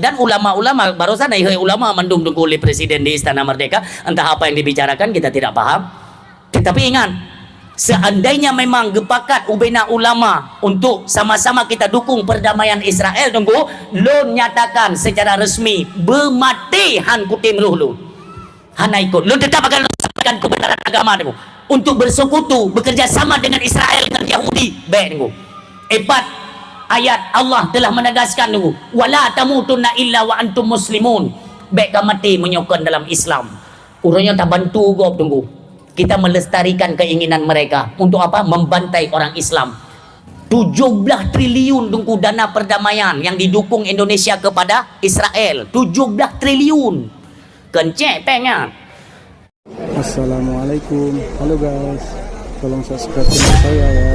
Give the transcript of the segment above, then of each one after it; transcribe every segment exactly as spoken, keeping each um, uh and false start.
Dan ulama-ulama, barusan hai ulama mandum teungku oleh Presiden di Istana Merdeka, entah apa yang dibicarakan, kita tidak paham. Tetapi ingat, seandainya memang geupakat ubena ulama untuk sama-sama kita dukung perdamaian Israel, teungku, lôn nyatakan secara resmi, beumaté han kutem roh lôn. Hana ikot. Lôn tetap akan sampaikan kebenaran agama, teungku. Untuk bersekutu, bekerja sama dengan Israel, dengan Yahudi, bèk, teungku. Epat ayat Allah telah menegaskan, teungku, "Wala tamutunna illa wa antum muslimun." Bèk ka maté meunyoe kon dalam Islam. Uroe nyoe tabantu gob, teungku. Kita melestarikan keinginan mereka. Untuk apa? Membantai orang Islam. Tujuh belas triliun, teungku, dana perdamaian yang didukung Indonesia kepada Israel. Tujuh belas triliun. Kencek péng nyan. Assalamualaikum. Halo guys. Tolong subscribe channel saya ya.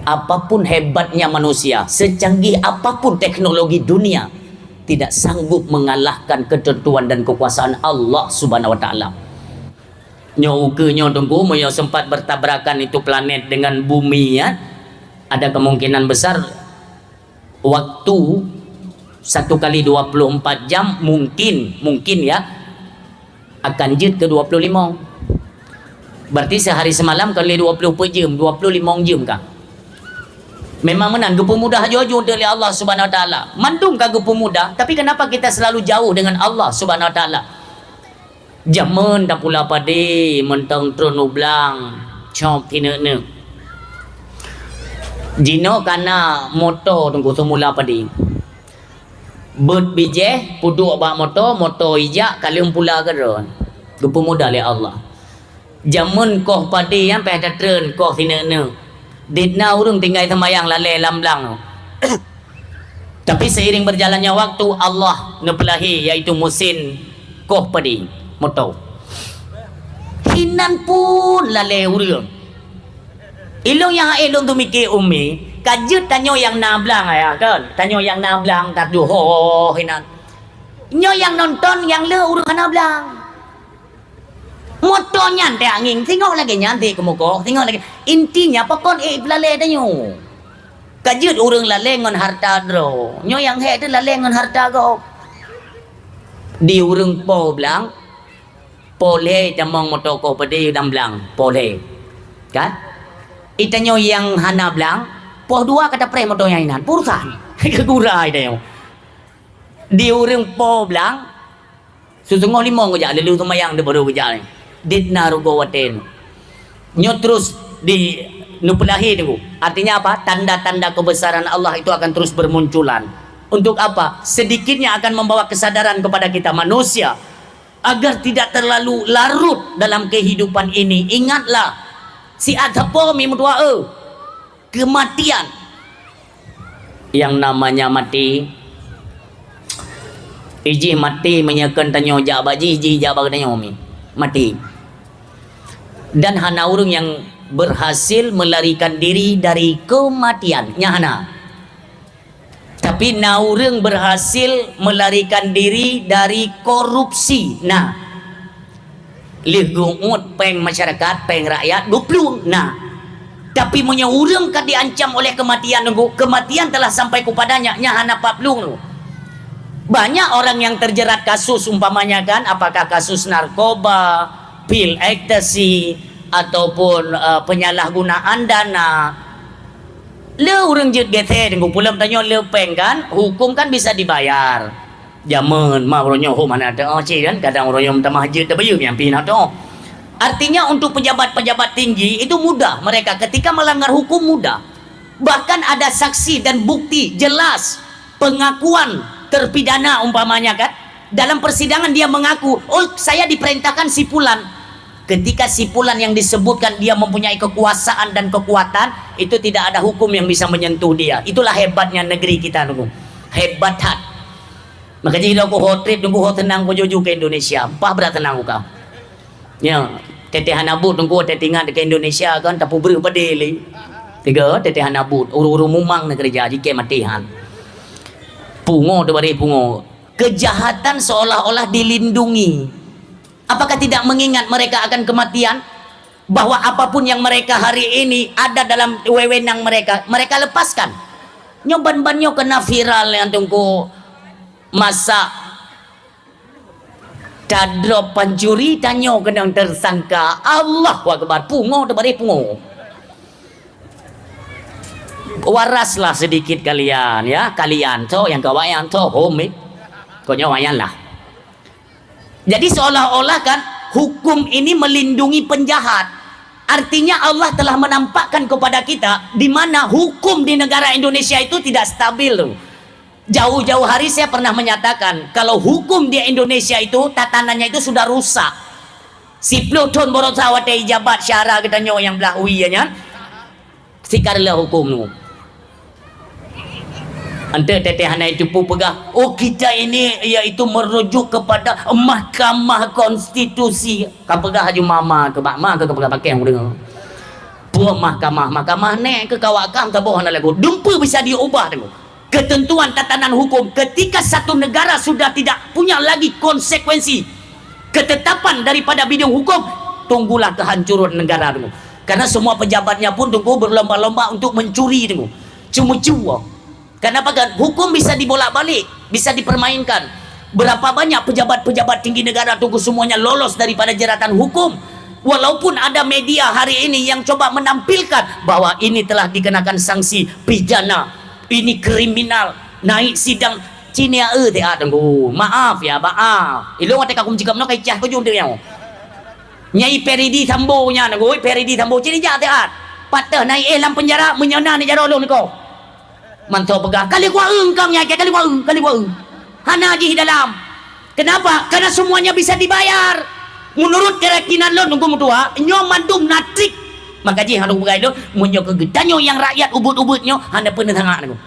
Apapun hebatnya manusia, secanggih apapun teknologi dunia, tidak sanggup mengalahkan ketentuan dan kekuasaan Allah Subhanahu wa Taala. Nyoe ukeue nyoe, teungku, meunyoe sempat bertabrakan itu planet dengan bumi, ya, ada kemungkinan besar waktu satu kali dua puluh empat jam mungkin, mungkin, ya, akan jeuet keu dua puluh limong. Berarti sehari semalam kali dua puluh empat jam, dua puluh limong jam kah? Memang meunan geupeumudah jujur lé Allah Subhanahu wa Taala. Mandum ka geupeumudah, tapi kenapa kita selalu jauh dengan Allah Subhanahu wa Taala? Jameun tapula padé mantong trôn u blang, cop sineuk-neuk. Jinoe kana moto, teungku, seumula padé. Beuet bijéh, peuduek bak moto, moto ijak, ka lheueh pula keudroe. Geupeumudah lé Allah. Jameun koh padé nyan payah tatreun, koh sineuk-neuk. Dit na ureuëng tinggai seumayang lalée lam blang. Tapi seiring berjalannya waktu, Allah neupeulahé, yaitu musin koh padé, moto. Hinan pun lalée ureuëng. Ilôn nyang hase lôn teumike umi, ka jeuet tanyoe nyang na blang, ya kan? Tanyoe nyang na blang, taduhoh hinan. Nyoe nyang nonton, nyang le ureuëng hana blang. Moto nyan teuangieng, singoh lagée nyan teukeumukok, singoh lagée. Intinya, pakon ék lalée tanyoe. Ka jeuet ureuëng lalée ngon hareuta droe. Nyoe nyang hék teuh lalée ngon hareuta gob. Di ureuëng po blang, po lhée tamong moto koh padé lam blang, po lhée. Kan? Itanyoe nyang hana blang, poh dua ka tapreh moto nyang inan. Peurusan. Keu gura itanyoe. Di ureuëng po blang, Siteungoh limong geujak, lheueh seumayang di baru geujak ni. Dit na rugoe watée nyoe. Nyoe terus di neupeulahé teungku. Artinya apa? Tanda-tanda kebesaran Allah itu akan terus bermunculan. Untuk apa? Sedikitnya akan membawa kesadaran kepada kita manusia agar tidak terlalu larut dalam kehidupan ini. Ingatlah, siat sapo mi meutuah, eh. Kematian. Yang namanya mati, ijih mati meunyoe kon tanyoe jak bak jih, jih jak bak tanyoe mi. Mati. Dan hana ureuëng yang berhasil melarikan diri dari kematian. Nyan hana. Tapi na ureuëng berhasil melarikan diri dari korupsi. Nah, lheueh geuuet péng masyarakat, péng rakyat, geuplueng. Nah, tapi meunyoe ureuëng ka diancam oleh kematian, nunggu kematian telah sampai kepadanya, nyan hana pat plueng. Banyak orang yang terjerat kasus, umpamanya kan, apakah kasus narkoba, pil ekstasi, ataupun, eh, penyalahgunaan dana. Le ureuëng jeuet gesé, nunggu pulam tanyoe le péng kan, hukum kan bisa dibayar. Jameun ma uroe nyoe hom hana teuoh cit kan, kadang uroe nyoe meutamah jeuet tabayeue nyang pih na teuoh. Artinya untuk pejabat-pejabat tinggi itu mudah mereka ketika melanggar hukum mudah. Bahkan ada saksi dan bukti jelas pengakuan terpidana umpamanya kan. Dalam persidangan dia mengaku, "Oh, saya diperintahkan si pulan." Ketika si pulan yang disebutkan dia mempunyai kekuasaan dan kekuatan, itu tidak ada hukum yang bisa menyentuh dia. Itulah hebatnya negeri kita, nunggu. Hebat that. Maka jih dah ku ho trip, nunggu ho tenang ku juju ke Indonesia. Mpah berat tenang ku kau. Ya, teteh hana but nunggu teteh ingat ke Indonesia kan, tapi bereh pedih li. Tiga, teteh hana but, uru-uru mumang nak kerja, jike matihan. Pungo tu bari pungo. Kejahatan seolah-olah dilindungi. Apakah tidak mengingat mereka akan kematian? Bahwa apapun yang mereka hari ini ada dalam wewenang mereka, mereka lepaskan. Nyoe ban-ban nyoe keunan viral nyang teungku masak tadrop pancuri tanyoe keunong tersangka. Allahu Akbar. Pungo teubareh pungo. Waraslah sedikit kalian, ya. Kalian tu yang kawak yang tu hom eh. Konyol wayan lah. Jadi seolah-olah kan hukum ini melindungi penjahat. Artinya Allah telah menampakkan kepada kita di mana hukum di negara Indonesia itu tidak stabil tu. Jauh-jauh hari saya pernah menyatakan kalau hukum di Indonesia itu tatanannya itu sudah rusak. Siploh thon baroesa watée jabat syara geutanyoe nyang blah wie nyan. Sikareula hukum tu. Ante teteh hana itu peugah, oh kita ini yaitu merujuk kepada Mahkamah Konstitusi. Ka peugah aju mama ke bak ma ke peugah pakai ureueng. Puang mahkamah, mahkamah nek ke kawak kam taboh hana lagu. Dumpeue bisa diubah tu. Ketentuan tatanan hukum ketika satu negara sudah tidak punya lagi konsekuensi ketetapan daripada bidang hukum, tunggulah kehancuran negara tu. Karena semua pejabatnya pun tunggu berlomba-lomba untuk mencuri tu. Cuma-cuma. Kenapa kan? Hukum bisa dibolak-balik, bisa dipermainkan. Berapa banyak pejabat-pejabat tinggi negara tunggu semuanya lolos daripada jeratan hukum. Walaupun ada media hari ini yang coba menampilkan bahwa ini telah dikenakan sanksi pidana, ini kriminal, naik sidang. Cina eu teuat tunggu. Maaf ya, maaf. Ilong watée ka kum cikam no kai cah kujung tu nyau. Nyai Peridi Sambo nya tunggu, Peridi Sambo cina jak teuat. Patah naik eh lam penjara menyana ni jaro lom niko. Manso peugah, "Kali kuaeu engkang nyan, kali kuaeu, kali kuaeu." Hana jih dalam. Kenapa? Karena semuanya bisa dibayar. Menurut keyakinan lôn, Teungku Meutuah, nyoe mandum na trik. Maka jih hana peugah lôn, meunyoe keu geutanyoe nyang rakyat ubit-ubit nyoe, hana peue neusangak, Teungku.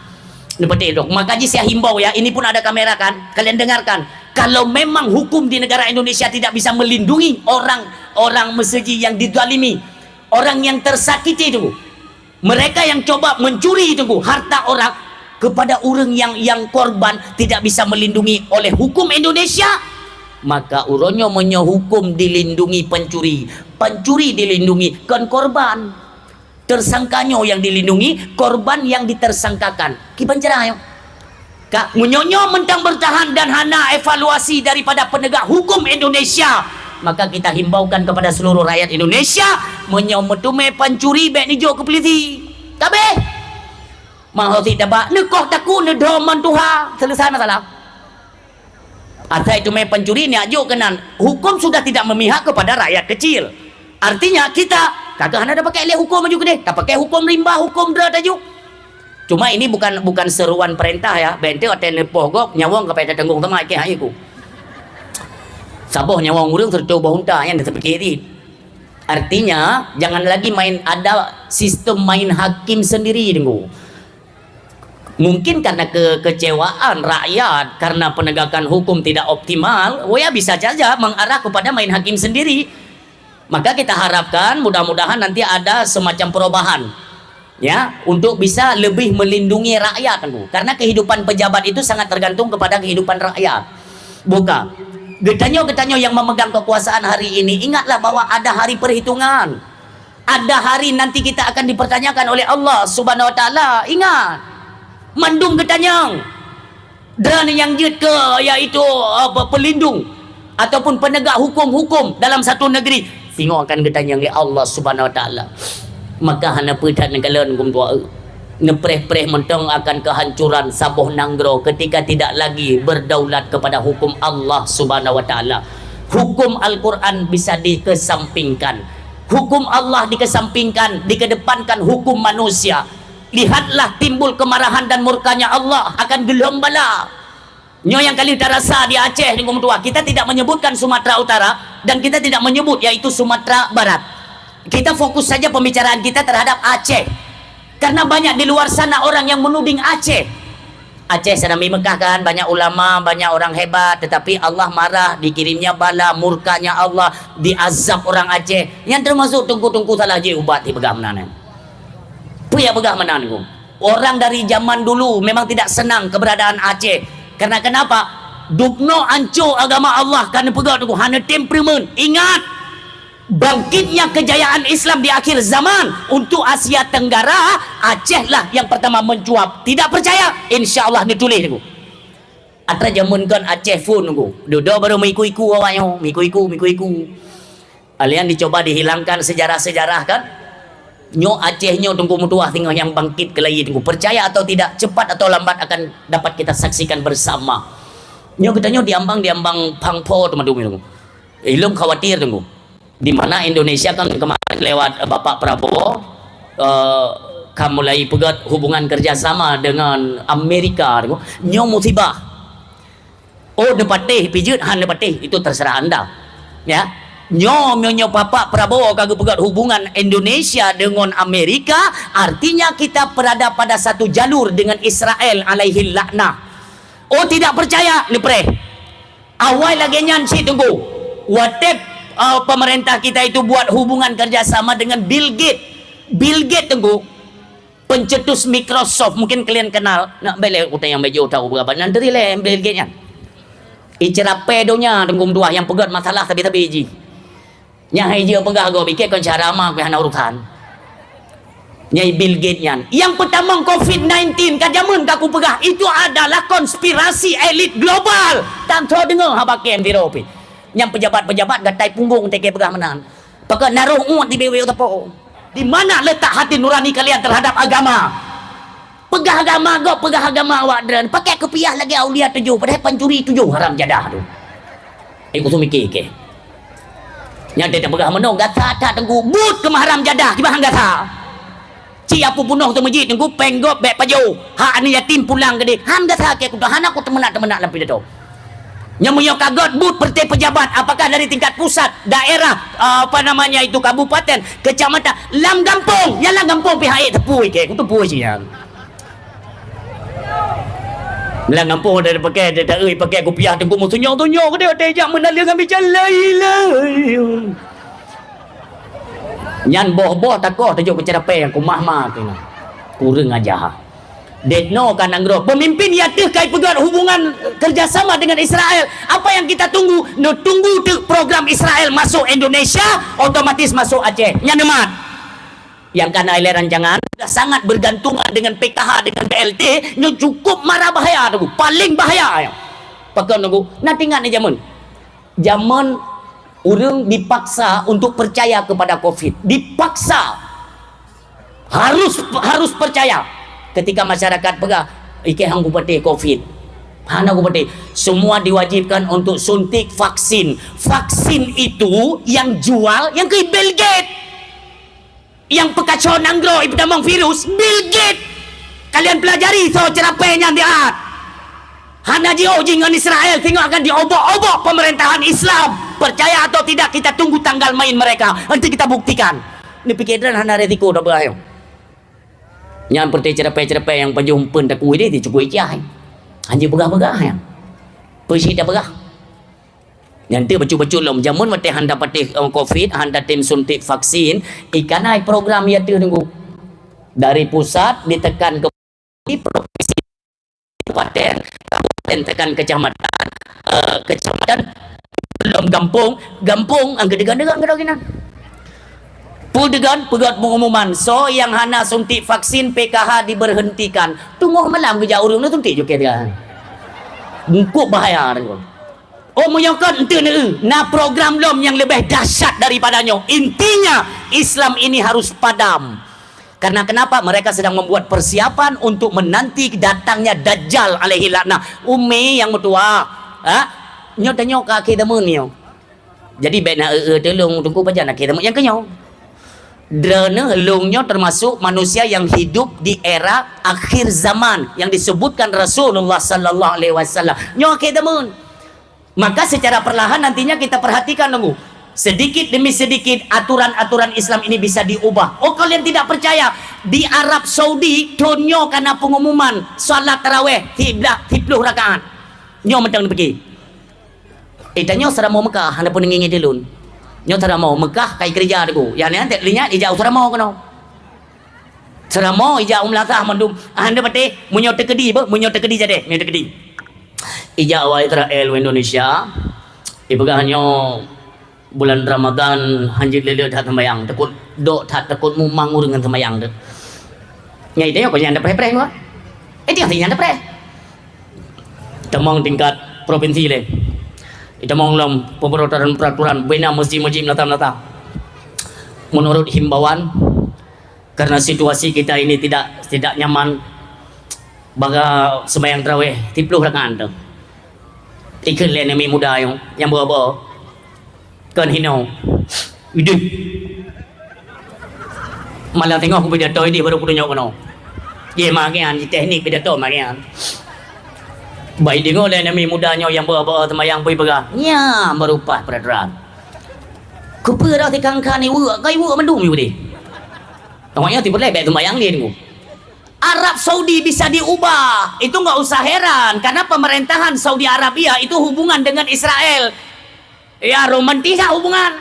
Neupeuteh lôn. Maka jih saya himbau ya, ini pun ada kamera kan, kalian dengarkan. Kalau memang hukum di negara Indonesia tidak bisa melindungi orang, orang meuseuji yang dizalimi, orang yang tersakiti, Teungku, mereka yang coba mencuri, Teungku, harta orang kepada ureueng yang, yang korban tidak bisa melindungi oleh hukum Indonesia, maka uroe nyoe meunyoe hukum dilindungi pencuri, pencuri dilindungi kon korban. Tersangka nyoe yang dilindungi, korban yang ditersangkakan. Kiban cara nyoe? Ka, meunyoe nyoe mantong bertahan dan hana evaluasi daripada penegak hukum Indonesia, maka kita himbaukan kepada seluruh rakyat Indonesia, meunyoe meuteumé pancuri, bék neujok keu polisi. Ka abéh. Meuhôi sit tabak, neukoh takue, neudhom meutuha, selesai masalah. Asai teumé pancuri, neujok keunan. Hukum sudah tidak memihak kepada rakyat kecil. Artinya kita, ka keuh hana tapakai lé hukum aju keudeh, tapakai hukum rimba, hukum dra taju. Cuma ini bukan, bukan seruan perintah ya. Bék teuh watée neupoh gob, nyawöng ka payah tatanggong teuma, keu hai ku. Saboh nyawöng ureueng sireutôh boh unta nyan, tapikir cit. Artinya, jangan lagi main, ada sistem main hakim sendiri, Teungku. Mungkin karena kekecewaan rakyat karena penegakan hukum tidak optimal, ya bisa saja mengarah kepada main hakim sendiri. Maka kita harapkan mudah-mudahan nanti ada semacam perubahan, ya, untuk bisa lebih melindungi rakyat, Teungku. Karena kehidupan pejabat itu sangat tergantung kepada kehidupan rakyat. Buka. Geutanyoe-geutanyoe yang memegang kekuasaan hari ini, ingatlah bahwa ada hari perhitungan. Ada hari nanti kita akan dipertanyakan oleh Allah Subhanahu Wa Taala. Ingat, mandum geutanyong. Dan nyang jeuet keu, yaitu, apa, pelindung ataupun penegak hukum-hukum dalam satu negeri, singoh akan geutanyong lé Allah Subhanahu Wa Taala. Maka hana peue that neukalon hukum tuha. Neupreh-preh mantong akan kehancuran saboh nanggroe ketika tidak lagi berdaulat kepada hukum Allah Subhanahu Wa Taala. Hukum Al-Quran bisa dikesampingkan. Hukum Allah dikesampingkan, dikedepankan hukum manusia. Lihatlah timbul kemarahan dan murkanya Allah akan geulom bala. Nyoe nyang ka lheueh tarasa di Aceh, Teungku Meutuah. Kita tidak menyebutkan Sumatera Utara dan kita tidak menyebut yaitu Sumatera Barat. Kita fokus saja pembicaraan kita terhadap Aceh. Karena banyak di luar sana orang yang menuding Aceh. Aceh Serambi Mekah kan, banyak ulama, banyak orang hebat, tetapi Allah marah, dikirimnya bala, murkanya Allah, diazab orang Aceh. Yang termasuk teungku-teungku salah jih ubat dipeugah meunan. Peue nyang peugah meunan, Teungku? Orang dari zaman dulu memang tidak senang keberadaan Aceh. Karena kenapa? Dubnoe anco agama Allah ka neupeugah, Teungku, hana tem peureumeun. Ingat! Bangkitnya kejayaan Islam di akhir zaman untuk Asia Tenggara, Aceh lah yang pertama mencuap. Tidak percaya? Insya Allah neutuléh Teungku. Atra jameun kon Aceh phon Teungku. Dudoe barô meuiku-iku awak nyoe, meuiku-iku, meuiku-iku. Kalian dicoba dihilangkan sejarah-sejarah kan? Nyoe Aceh nyoe Teungku meutuah singoh nyang bangkit keulayi Teungku. Percaya atau tidak, cepat atau lambat akan dapat kita saksikan bersama. Nyoe geutanyoe diambang-diambang phang pho teuma Teungku. Ilôn khawatir Teungku. Di mana Indonesia kan kemarin lewat, eh, Bapak Prabowo, eh, ka mulai peugét hubungan kerjasama dengan Amerika Teungku. Nyoe musibah. Oh, neupatéh, pijeuet han neupatéh, itu terserah anda. Ya. Nyoe, nyoe, nyoe Bapak Prabowo ka geupeugét hubungan Indonesia dengan Amerika, artinya kita berada pada satu jalur dengan Israel alaihi laknah. Oh, tidak percaya? Neupreh. Awai lagée nyan cit Teungku. Watée, uh, pemerintah kita itu buat hubungan kerjasama dengan Bill Gates. Bill Gates Teungku, pencetus Microsoft, mungkin kalian kenal. Nak bela utang nyang baju tahu berapa. Nanti lé Bill Gates nyan. Icerapé donya Teungku meutuah nyang peugét masalah sabe-sabe jih. Nyang hai jeuet peugah gob, ikée kon cara ma, hana urusan. Nyai Bill Gates nyan. Nyang peutamong covid nineteen, ka jameun ka kupeugah, itu adalah konspirasi elit global. Tan tho deungoe haba kém sidroe pih. Nyang pejabat-pejabat gatai punggong teuke peugah meunan. Pakon naroh uet di biwih teupeu. Di mana letak hati nurani kalian terhadap agama? Peugah agama gob, peugah agama awak droen. Pakai kupiah lagée aulia tujoh, padahai pancuri tujoh haram jadah tu. Eh, kuseumiké keh. Nyang teupeugah meunoe gata that Teungku, buet keumah haram jadah, kiban han gata. Ci apu punoh teumeuji Teungku, péng gob bék pajoh. Hak aneuk yatim pulang keudeh. Han gata keh kutoh, hana kuteumeunak-teumeunak lam pidato. Nyang meunyoe ka gét buet peureuté pejabat, apakah dari tingkat pusat, daerah, eh, apa namanya itu, kabupaten, kecamatan, lam gampông, nyan lam gampông pihak ék teupui keh, kuteupui sian. Lam gampông ada pakai, ada taeu pakai kupiah Teungku meutunyok-tunyok ke dia, watée jak meunaleueng ambi jalan. Nyan boh-boh takoh tajok keu ceurapée nyang kumah ma keunoe. Kureueng aja. Dek noe ka nanggroe. Pemimpin ya teuh kai peugét hubungan kerjasama dengan Israel. Apa yang kita tunggu? Neutunggu teuk program Israel masuk Indonesia, otomatis masuk Aceh. Nyan neumat. Yang kana ilée rancangan sudah sangat bergantungan dengan P K H, dengan B L T, nyoe cukup mara bahaya tu, paling bahaya. Pakon Teungku, na teuingat ni jameun. Jameun ureuëng dipaksa untuk percaya kepada covid. Dipaksa. Harus, harus percaya. Ketika masyarakat peugah, "Ikeh han kupatéh covid." Hana kupatéh. Semua diwajibkan untuk suntik vaksin. Vaksin itu yang jual, yang keu Bill Gates. Nyang peukaco nanggroe ipeutamong virus, Bill Gates. Kalian pelajari soe ceurapée nyan diat. Hana jiôh jih ngon Israel, singoh akan diobok-obok pemerintahan Islam. Percaya atau tidak, kita tunggu tanggal main mereka. Nanti kita buktikan. Neupike droen hana resiko dak beuayo. Nyan peureuté ceurapée-ceurapée nyang pajoh umpeuen takue deh, dicukui cah. Hanjeuet peugah-peugah nyan. Peue cit tapeugah. Nyan teuh bacut-bacut lom. Jameun watée han tapatéh, eh, covid, han tatem suntik vaksin, ikanai program ya teuh Teungku. Dari pusat ditekan ke provinsi, kabupaten, kabupaten tekan kecamatan, eh, kecamatan, lom gampông, gampông, angkat degan-degan ke doginan. Peue degan, peugét pengumuman, soe nyang hana suntik vaksin P K H diberhentikan. Teungoh malam geujak ureuëng neusuntik jukée degan. Bungkôk bahaya Teungku. Oh, meunyoe kon enteuk neu, na program lom nyang leubeh dahsyat daripada nyoe. Intinya, Islam ini harus padam. Karena kenapa? Mereka sedang membuat persiapan untuk menanti datangnya Dajjal alaihi laknah. Umi nyang meutuah, ha? Nyoe tanyoe ka akhé zaman nyoe. Jadi, bék na eu-eu teulông Teungku pajan akhé zaman nyang keunyoe. Droeneuh lông nyoe termasuk manusia yang hidup di era akhir zaman yang disebutkan Rasulullah sallallahu alaihi wasallam. Nyoe akhé zaman. Maka secara perlahan nantinya kita perhatikan Teungku. Sedikit demi sedikit aturan-aturan Islam ini bisa diubah. Oh, kalian tidak percaya? Di Arab Saudi, thon nyoe kana pengumuman salat tarawih siblah, siploh rakaat. Nyoe mantong neupike. Eh, tanyoe seuramoe Mekah, hana pun ngieng-ngieng di lôn. Nyoe seuramoe Mekah kai keureuja Teungku. Nyang nyan linyat ija u seuramoe keunoe. Seuramoe ija u meulasah mandum, hana patéh, meunyoe teukeudi beuh, meunyoe teukeudi jadeh, meunyoe teukeudi. Ija awak Israel u Indonesia, ipeugah nyoe Bulan Ramadan hanjeuet lé-lé that seumayang, takot dok that, takot mumang ureuëng ngon seumayang teuh. Nyang itu nyoe kon nyang teupreh-preh nyoe. Itu nyang teupreh. Tamong tingkat provinsi lé. Tamong lom pemberotan peraturan bina mesti mujib melata-melata. Menurut himbauan, karena situasi kita ini tidak tidak nyaman, baka seumayang tarawih tiplôh rakaat tu. Ikheun lé nami muda nyang bawa-bawa. Kon hino. Ideh. Malah tengok aku pidato ideh baru kutunyok keunoe. Ye makian, di teknik pidato makian. Bai deungoe lé nami muda nyoe nyang bawa-bawa seumayang bui peugah. Nya meurupah peraturan. Kupeue dah tikang-kang iweuek, ka iweuek mandum iweuek deh. Awaknyan tipeulebek seumayang lé nunggu. Arab Saudi bisa diubah. Itu nggak usah heran karena pemerintahan Saudi Arabia itu hubungan dengan Israel. Ya, romantis lah hubungan.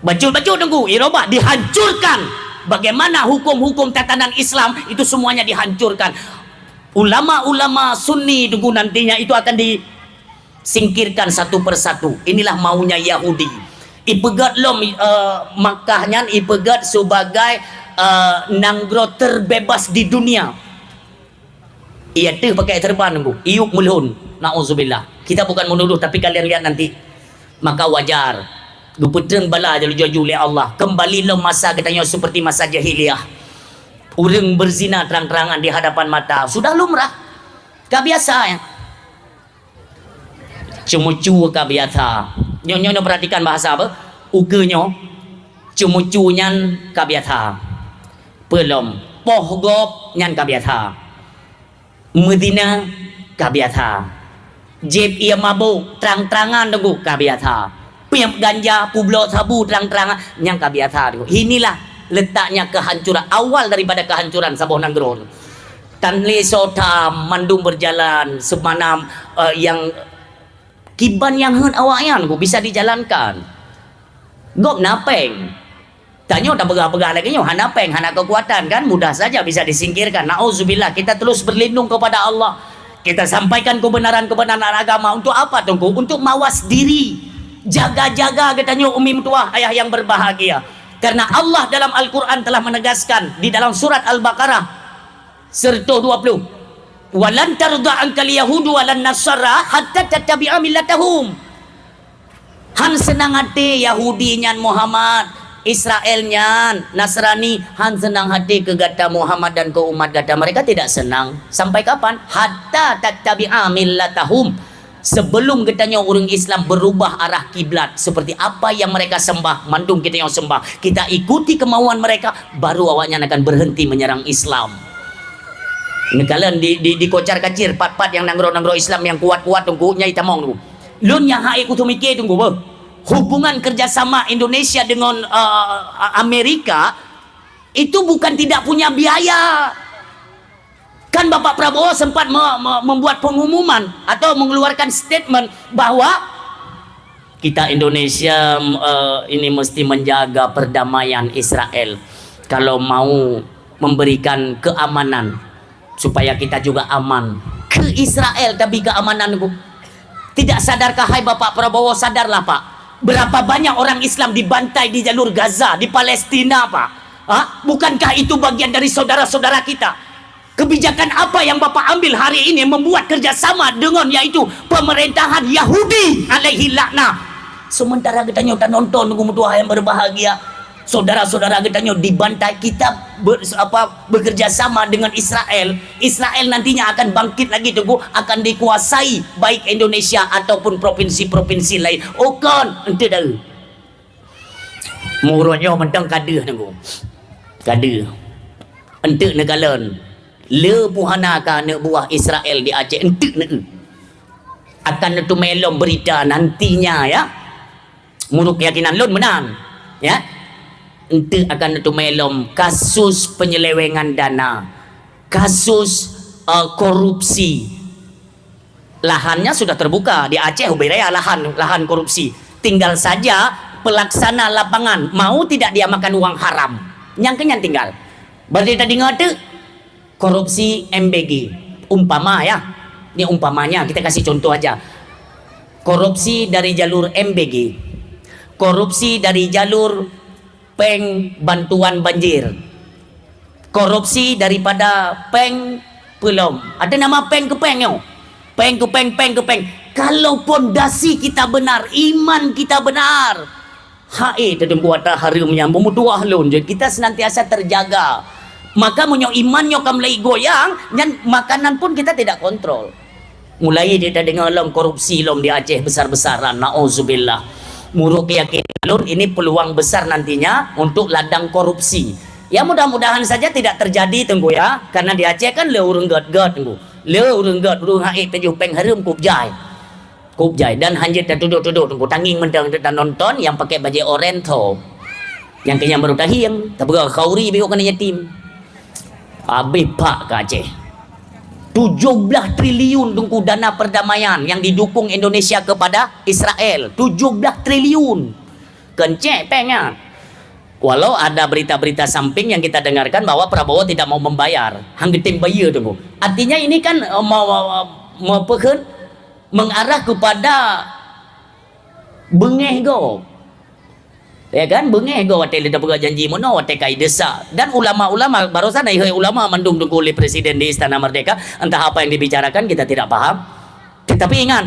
Bacut-bacut nunggu, irobah dihancurkan. Bagaimana hukum-hukum tatanan Islam itu semuanya dihancurkan. Ulama-ulama Sunni nunggu nantinya itu akan disingkirkan satu persatu. Inilah maunya Yahudi. Ipeugét lom eh, Makkah nyan ipeugét sebagai eh, nanggroe terbebas di dunia. Ia teuh pakai serban nunggu, iup meulhon. Nauzubillah. Kita bukan menuduh tapi kalian lihat nanti. Maka wajar geupeutreun bala laju-laju lé Allah. Kembali lom masa geutanyoe seperti masa jahiliyah. Ureuëng berzina terang-terangan di hadapan mata. Sudah lumrah. Ka biasa ya. Ceumucu ka biasa. Nyoe nyoe nyoe perhatikan bahasa apa? Ukeue nyoe. Ceumucu nyan ka biasa. Peulom poh gob nyan ka biasa. Meuzina ka biasa. Jieb ie mabôk trang-trangan teungku ka biasa. Piep ganja, peubloe sabu trang-trangan nyang ka biasa teungku. Inilah letaknya kehancuran, awal daripada kehancuran saboh nanggroe. Tan lé soe tham mandum berjalan semanam eh, yang kiban nyang heuet awaknyan teungku bisa dijalankan. Gob na péng. Tanyoe tapeugah-peugah lagée nyoe hana péng, hana keukuatan kan, mudah saja bisa disingkirkan. Nauzubillah, kita terus berlindung kepada Allah. Kita sampaikan kebenaran-kebenaran agama untuk apa teungku? Untuk mawas diri. Jaga-jaga geutanyoe umi meutuwah ayah yang berbahagia. Karena Allah dalam Al-Quran telah menegaskan di dalam surat Al-Baqarah seratus dua puluh, "Walan tarda angkal yahudu walan nasara hatta tattabi'a millatahum." Han seunang até Yahudi nyan Muhammad, Israel nyan, Nasrani, han seunang até keu gata Muhammad dan keu umat gata. Mereka tidak senang. Sampai kapan? Hatta tattabi'a millatahum. Sebelum geutanyoe ureuëng Islam berubah arah kiblat seperti apa yang mereka sembah, mandum geutanyoe sembah, kita ikuti kemauan mereka, baru awaknyan akan berhenti menyerang Islam. Neukalon di, di, di kocar kacir, pat-pat yang nanggroe-nanggroe Islam yang kuat-kuat teungku, nyai tamong teungku. Lôn nyang hai kuseumiké teungku beuh. Hubungan kerjasama Indonesia dengan uh, Amerika itu bukan tidak punya biaya. Kan Bapak Prabowo sempat me, me, membuat pengumuman atau mengeluarkan statement bahwa kita Indonesia uh, ini mesti menjaga perdamaian Israel kalau mau memberikan keamanan supaya kita juga aman. Ke Israel tapi keamanan teungku. Tidak sadarkah hai Bapak Prabowo, sadarlah Pak. Berapa banyak orang Islam dibantai di jalur Gaza, di Palestina Pak. Ha? Bukankah itu bagian dari saudara-saudara kita? Kebijakan apa yang Bapak ambil hari ini membuat kerjasama dengan yaitu pemerintahan Yahudi alaihi laknah? Sementara geutanyoe tanonton teungku meutuah yang berbahagia, saudara-saudara geutanyoe dibantai, kita ber, apa, bekerja sama dengan Israel. Israel nantinya akan bangkit lagi teungku, akan dikuasai baik Indonesia ataupun provinsi-provinsi lain. Oh kon, ente dah. Murot nyoe mantong ka deuh teungku. Ka deuh. Enteuk neukalon. Le puhana ka aneuk buah Israel di Aceh enteuk neu. Akan neuteumé lom berita nantinya ya. Muruk keyakinan lôn meunan ya. Enteuk akan neuteumé lom kasus penyelewengan dana, kasus uh, korupsi. Lahannya sudah terbuka di Aceh ubé raya lahan lahan korupsi. Tinggal saja pelaksana lapangan mau tidak dia makan uang haram. Nyang kenyan tinggal. Berarti tadi ngerti korupsi M B G. Umpama ya. Ini umpamanya kita kasih contoh aja. Korupsi dari jalur M B G. Korupsi dari jalur péng bantuan banjir. Korupsi daripada péng peulom. Ada nama péng keu péng nyoe? Péng keu péng, péng keu péng. Kalau pondasi kita benar, iman kita benar, hai, teudeueng kuat hareuem nyan, meumeutuah lôn je. Kita senantiasa terjaga. Maka meunyoe iman nyoe ka mulai goyang, nyan makanan pun kita tidak kontrol. Mulai di tadeungoe lom korupsi lom di Aceh besar-besaran, naudzubillah. Muruk keyakinan lôn, ini peluang besar nantinya untuk ladang korupsi. Ya, mudah-mudahan saja tidak terjadi, Teungku, ya. Karena di Aceh kan le ureueng gét-gét, Teungku. Le ureueng gét, ureueng hai tujoh péng hareuem kub jai. Kub jai. Dan hanjeuet tatudoh-tudoh, Teungku. Tangieng mantong tanonton nyang pakai bajée oren tho. Nyang kenyang baru tahieng, tapeugah khauri biôh keuneuk yatim. Habéh pak ka Aceh. Tujoh blaih triliun, Teungku, dana perdamaian yang didukung Indonesia kepada Israel. Tujoh blaih triliun. Keuncék péng nyan. Walau ada berita-berita samping yang kita dengarkan bahwa Prabowo tidak mau membayar. Hang geutem bayeue, Teungku. Artinya ini kan, eh, mau, mau, mau peukheun mengarah kepada beungéh gob. Ya kan? Beungéh gob watée lé tapeugah janji meunoe, watée ka idesya. Dan ulama-ulama, barusan hai ulama mandum, Teungku, oleh Presiden di Istana Merdeka, entah apa yang dibicarakan, kita tidak paham. Tetapi ingat,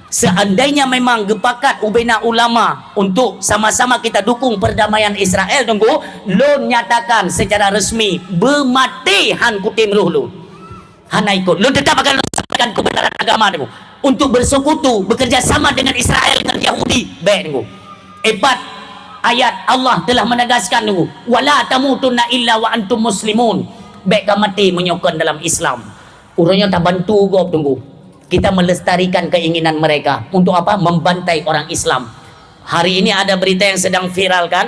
seandainya memang geupakat ubena ulama untuk sama-sama kita dukung perdamaian Israel, Teungku, lôn nyatakan secara resmi, beumaté han kutem roh lôn. Hana ikot. Lôn tetap akan sampaikan kebenaran agama, Teungku. Untuk bersekutu, bekerja sama dengan Israel, dengan Yahudi, bék, Teungku. Ipat ayat Allah telah menegaskan, Teungku, "Wala tamutunna illa wa antum muslimun." Bék ka maté meunyoe kon dalam Islam. Uroe nyoe tabantu gob, Teungku. Kita melestarikan keinginan mereka. Untuk apa? Membantai orang Islam. Hari ini ada berita yang sedang viral, kan?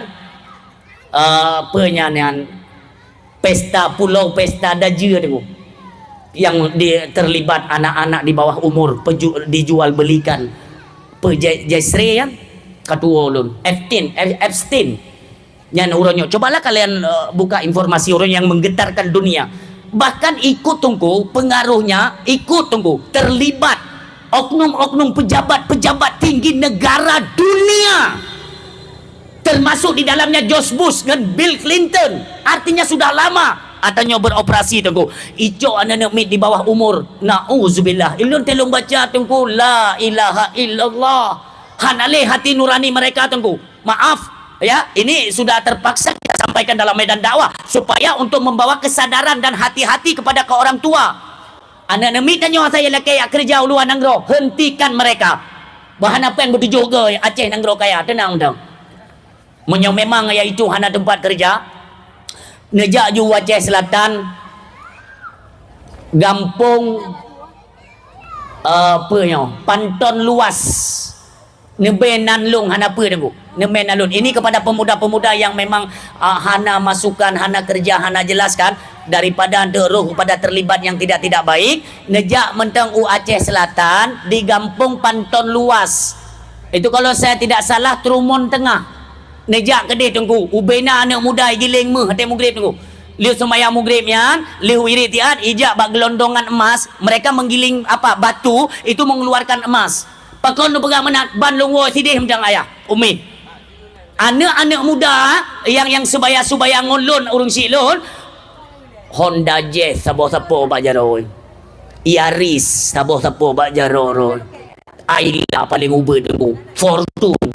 Eh, apa nyan, nyan? Pesta pulau, pesta daja, Teungku. Yang di, terlibat anak-anak di bawah umur, peju-, dijual belikan. Pe-, J-, Jesre, ya? Katuwo lôn. Epstein, Ep-, Epstein. Nyan uroe nyoe. Cobalah kalian, eh, buka informasi uroe nyoe yang menggetarkan dunia. Bahkan ikut, Teungku, pengaruhnya, ikut, Teungku, terlibat oknum-oknum pejabat-pejabat tinggi negara dunia. Termasuk di dalamnya George Bush ngon Bill Clinton. Artinya sudah lama ata nyoe beroperasi, Teungku. Icok aneuk miet di bawah umur. Nauzubillah. Ulôn teulong baca, Teungku. La ilaha illallah. Hana lé hati nurani mereka, Teungku. Maaf, ya, ini sudah terpaksa kita sampaikan dalam medan dakwah supaya untuk membawa kesadaran dan hati-hati kepada ke orang tua. Aneuk miet tanyoe asai lakée jak keureuja u luwa nanggroe, hentikan mereka. Bah hana péng beutujoh goe Aceh nanggroe kaya, teunang dong. Meunyoe memang yaitu hana teumpat keureuja, neujak ju u Aceh Selatan, gampông, eh, peue nyoe, Panton Luas. Neubée nan lôn hana peue, Teungku. Neubée nan lôn. Ini kepada pemuda-pemuda yang memang, ah, hana masukan, hana keureuja, hana jelas kan. Daripada teurôh kepada terlibat yang tidak-tidak baik, neujak mantong u Aceh Selatan, di gampông Panton Luas. Itu kalau saya tidak salah, Trumon Tengah. Neujak keudeh, Teungku. Ubena aneuk muda igiléng méuh watée mugreb, Teungku. Lheueh seumayang mugreb nyan, lheueh wirit tiat, ijak bak gelondongan emas, mereka menggiling apa, batu, itu mengeluarkan emas. Pakon neupeugah meunan, ban lôn woe sideh mantong ayah, Umi. Aneuk-aneuk muda nyang, nyang seubaya-seubaya ngon lôn, ureuëng syik lôn, Honda Jazz saboh sapo bak jaroe. Yaris saboh sapo bak jaroe. Ayla paléng ubit, Teungku. Fortuner.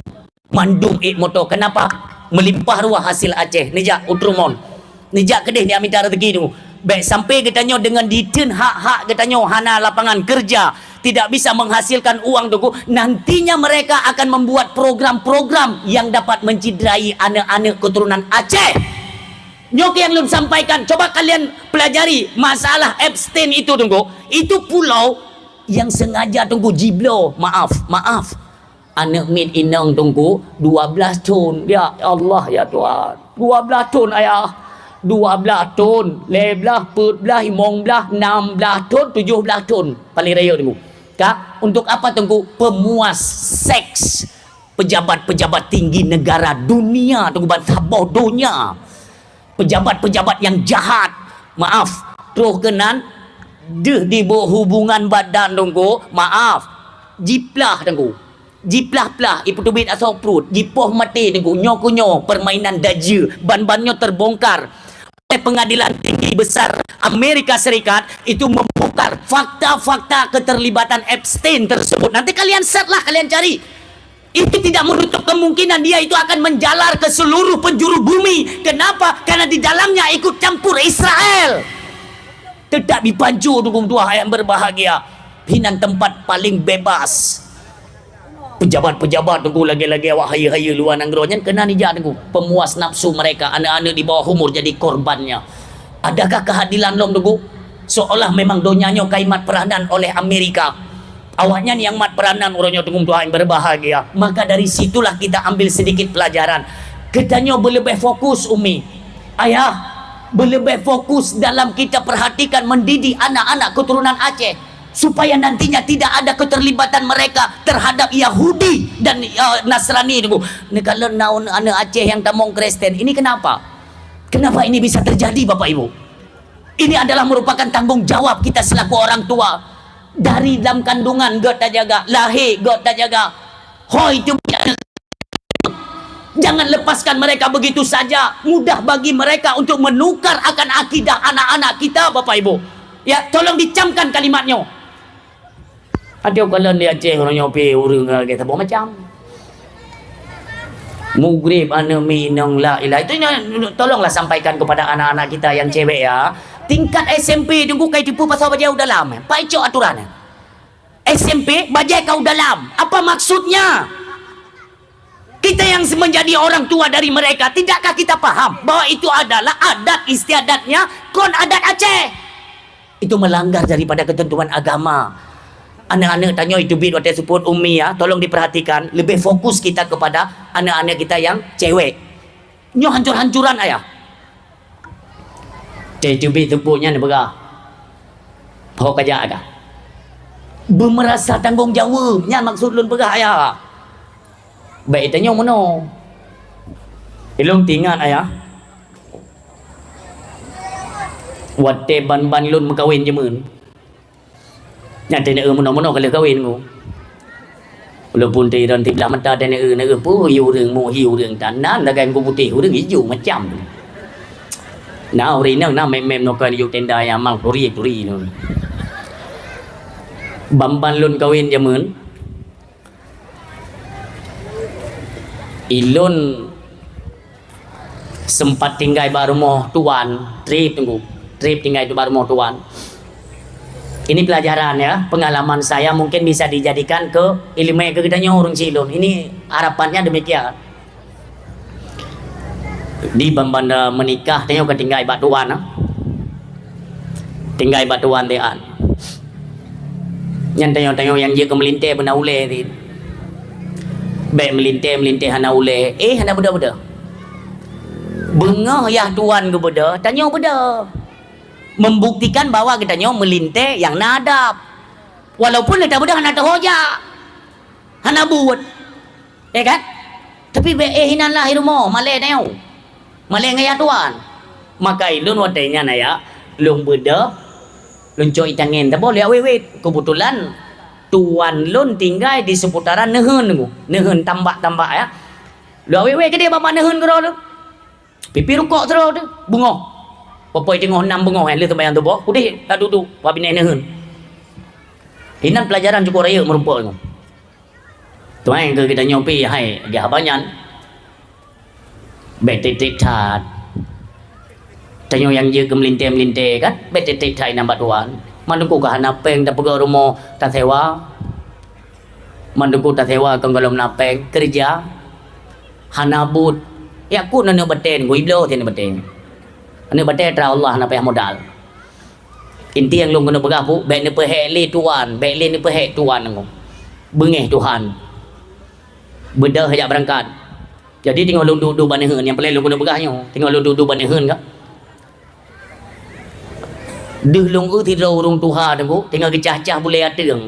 Mandum ék moto. Kenapa? Meulimpah ruah hasil Aceh. Neujak u Trumon. Neujak keudeh neujak mita rezeki, Teungku. Bék sampai geutanyoe deungon diteun hak-hak geutanyoe, hana lapangan keureuja, tidak bisa menghasilkan uang, Teungku. Nantinya mereka akan membuat program-program yang dapat menciderai aneuk-aneuk keturunan Aceh. Nyoe keuh nyang lôn sampaikan. Coba kalian pelajari masalah Epstein itu, Teungku. Itu pulau yang sengaja, Teungku, jibloe. Maaf, maaf. Aneuk miet inong, Teungku, dua belas thon. Ya Allah, ya Tuhan. Dua belas thon, ayah. Dua belas thon, lhée blaih, peuet blaih, limong blaih, nam blaih thon, tujoh blaih thon. Paléng rayeuk, Teungku. Ka, untuk apa, Teungku? Pemuas seks pejabat-pejabat tinggi negara dunia, Teungku, ban saboh donya. Pejabat-pejabat yang jahat. Maaf, troh keunan, deuh dibuet hubungan badan, Teungku. Maaf, jiplah, Teungku. Jiplah-plah, ipeuteubiet asoe pruet, jipoh maté Teungku, nyoe keu nyoe permainan dajeu, ban-ban nyoe terbongkar oleh Pengadilan Tinggi Besar Amerika Serikat itu membongkar fakta-fakta keterlibatan Epstein tersebut. Nanti kalian search lah, kalian cari. Itu tidak menutup kemungkinan dia itu akan menjalar ke seluruh penjuru bumi. Kenapa? Karena di dalamnya ikut campur Israel. Tetap dipancu dukung Tuhan yang berbahagia. Hinan tempat paling bebas. Pejabat-pejabat Teungku lagèe-lagèe awak hayeue-hayeue luwa nanggroe nyan keunan ijak Teungku. Pemuas nafsu mereka, aneuk-aneuk di bawah umur jadi korbannya. Adakah keadilan lom Teungku? Seolah memang donya nyoe ka imat peranan oleh Amerika. Awaknyan nyang mat peranan uroe nyoe Teungku tuha nyang berbahagia. Maka dari situlah kita ambil sedikit pelajaran. Geutanyoe beuleubeh fokus, Umi. Ayah, beuleubeh fokus dalam kita perhatikan mendidik anak-anak keturunan Aceh. Supaya nantinya tidak ada keterlibatan mereka terhadap Yahudi dan, eh, Nasrani Teungku. Neukalon na aneuk Aceh nyang tamong Kristen. Ini kenapa? Kenapa ini bisa terjadi, Bapak Ibu? Ini adalah merupakan tanggung jawab kita selaku orang tua. Dari dalam kandungan göt tajaga, lahé göt tajaga. Hôi teubiet aneuk. Jangan lepaskan mereka begitu saja. Mudah bagi mereka untuk menukar akan akidah anak-anak kita, Bapak Ibu. Ya, tolong dicamkan kalimat nyoe. Adak kalon di Aceh uroe nyoe pih ureueng lagèe saboh macam. Mugrib aneuk mi inong la ilaha. Itu nyoe tolonglah sampaikan kepada anak-anak kita yang cewek ya. Tingkat S M P Teungku ka jiteupeue pasal bajèe u dalam. Paih cok aturan. S M P bajèe ka u dalam. Apa maksudnya? Kita yang menjadi orang tua dari mereka, tidakkah kita paham bahwa itu adalah adat istiadatnya kon adat Aceh? Itu melanggar daripada ketentuan agama. Aneuk-aneuk tanyoe itu bit watèe seupôt umi ya, tolong diperhatikan, lebih fokus kita kepada aneuk-aneuk kita yang cewek. Nyoe hancur-hancuran ayah. Teuh teubiet teupok nyan peugah, "Ho kajak ka?" Beumeurasa tanggong jaweueb, nyan maksud lôn peugah ayah. Bèk tanyoe meunoe. Ilôn teuingat ayah, watèe ban-ban lôn meukawen jameun. Nyan teuneuk meunoe-meunoe ka lheueh kawen ku. Walaupun teuiron siblah mata teuneuk, neuk peue hi ureueng, mu hi ureueng tan, nan lagèe ku putéh, ureueng ijo macam. Na ureueng inong na mem-mem nokoi yue tenda nyang mang turi-turi nyoe. Ban-ban lôn kawen jameun, ilôn sempat tinggai bak rumoh tuan, trip Teungku, trip tinggai bak rumoh tuan. Ini pelajaran ya, pengalaman saya mungkin bisa dijadikan ke ileumèe keu geutanyoe ureueng syiek lôn. Ini harapannya demikian. Di ban-ban meunikah tanyoe ka tinggai bak tuan, ah. Tinggai bak tuan teuan. Nyan tanyoe-tanyoe nyang jeuet keu meulintèe beuna ulèe cit. Bèk meulintèe-meulintèe hana ulèe. Eh, hana beudôh-beudôh. Beungoh yah tuan geubeudôh, tanyoe beudôh. Membuktikan bahwa geutanyoe meulintèe nyang na adab. Walaupun lé tabeudôh hana teuho jak. Hana buet. Ya kan? Tapi bèk eh inan lah i rumoh, malèe tanyoe. Malèe ngon yah tuan. Maka ilôn watèe nyan ayah, lôn beudôh, lôn cok ié tangen, saboh lé awét-wét. Keubeutulan tuan lôn tinggai di seuputaran neuheun, neuheun tambak-tambak ya. Lôn awét-wét keudéh bak neuheun keudroe lôn. Pipi rukok sidroe teuh, beungoh. Poh-poh teungoh nam beungoh, eh, lheueh seumbahyang suboh, udeh taduek-duek bak binéh neuheun. Inan peulajaran cukôp rayeuk meurumpok nyoe. Tuan keu geutanyoe pih hai, lagèe haba nyan. Bèk tiep-tiep that. Tanyoe nyang jeuet keu meulintèe-meulintèe kan, bèk tiep-tiep that inan bak tuan. Mandum ka hana péng tapeugöt rumoh tasewa. Mandum ka tasewa kon gohlom na péng, keureuja hana buet. Yakut aneuk batèe, ngon ibloe aneuk batèe. Aneuk batèe atra Allah hana payah modal. Inti nyang lôn keuneuk peugah, Bu, bèk neupeuhék lé tuan, bèk lé neupeuhék tuan ngon beungéh Tuhan. Beudôh jak beurangkat. Jadi teungoh lôn duek-duek bak neuheun, nyang paleng lôn keuneuk peugah nyoe, teungoh lôn duek-duek bak neuheun ka. Deuh lôn eu sidroe ureueng tuha teungku, teungoh geucah-cah bulèe ateueng.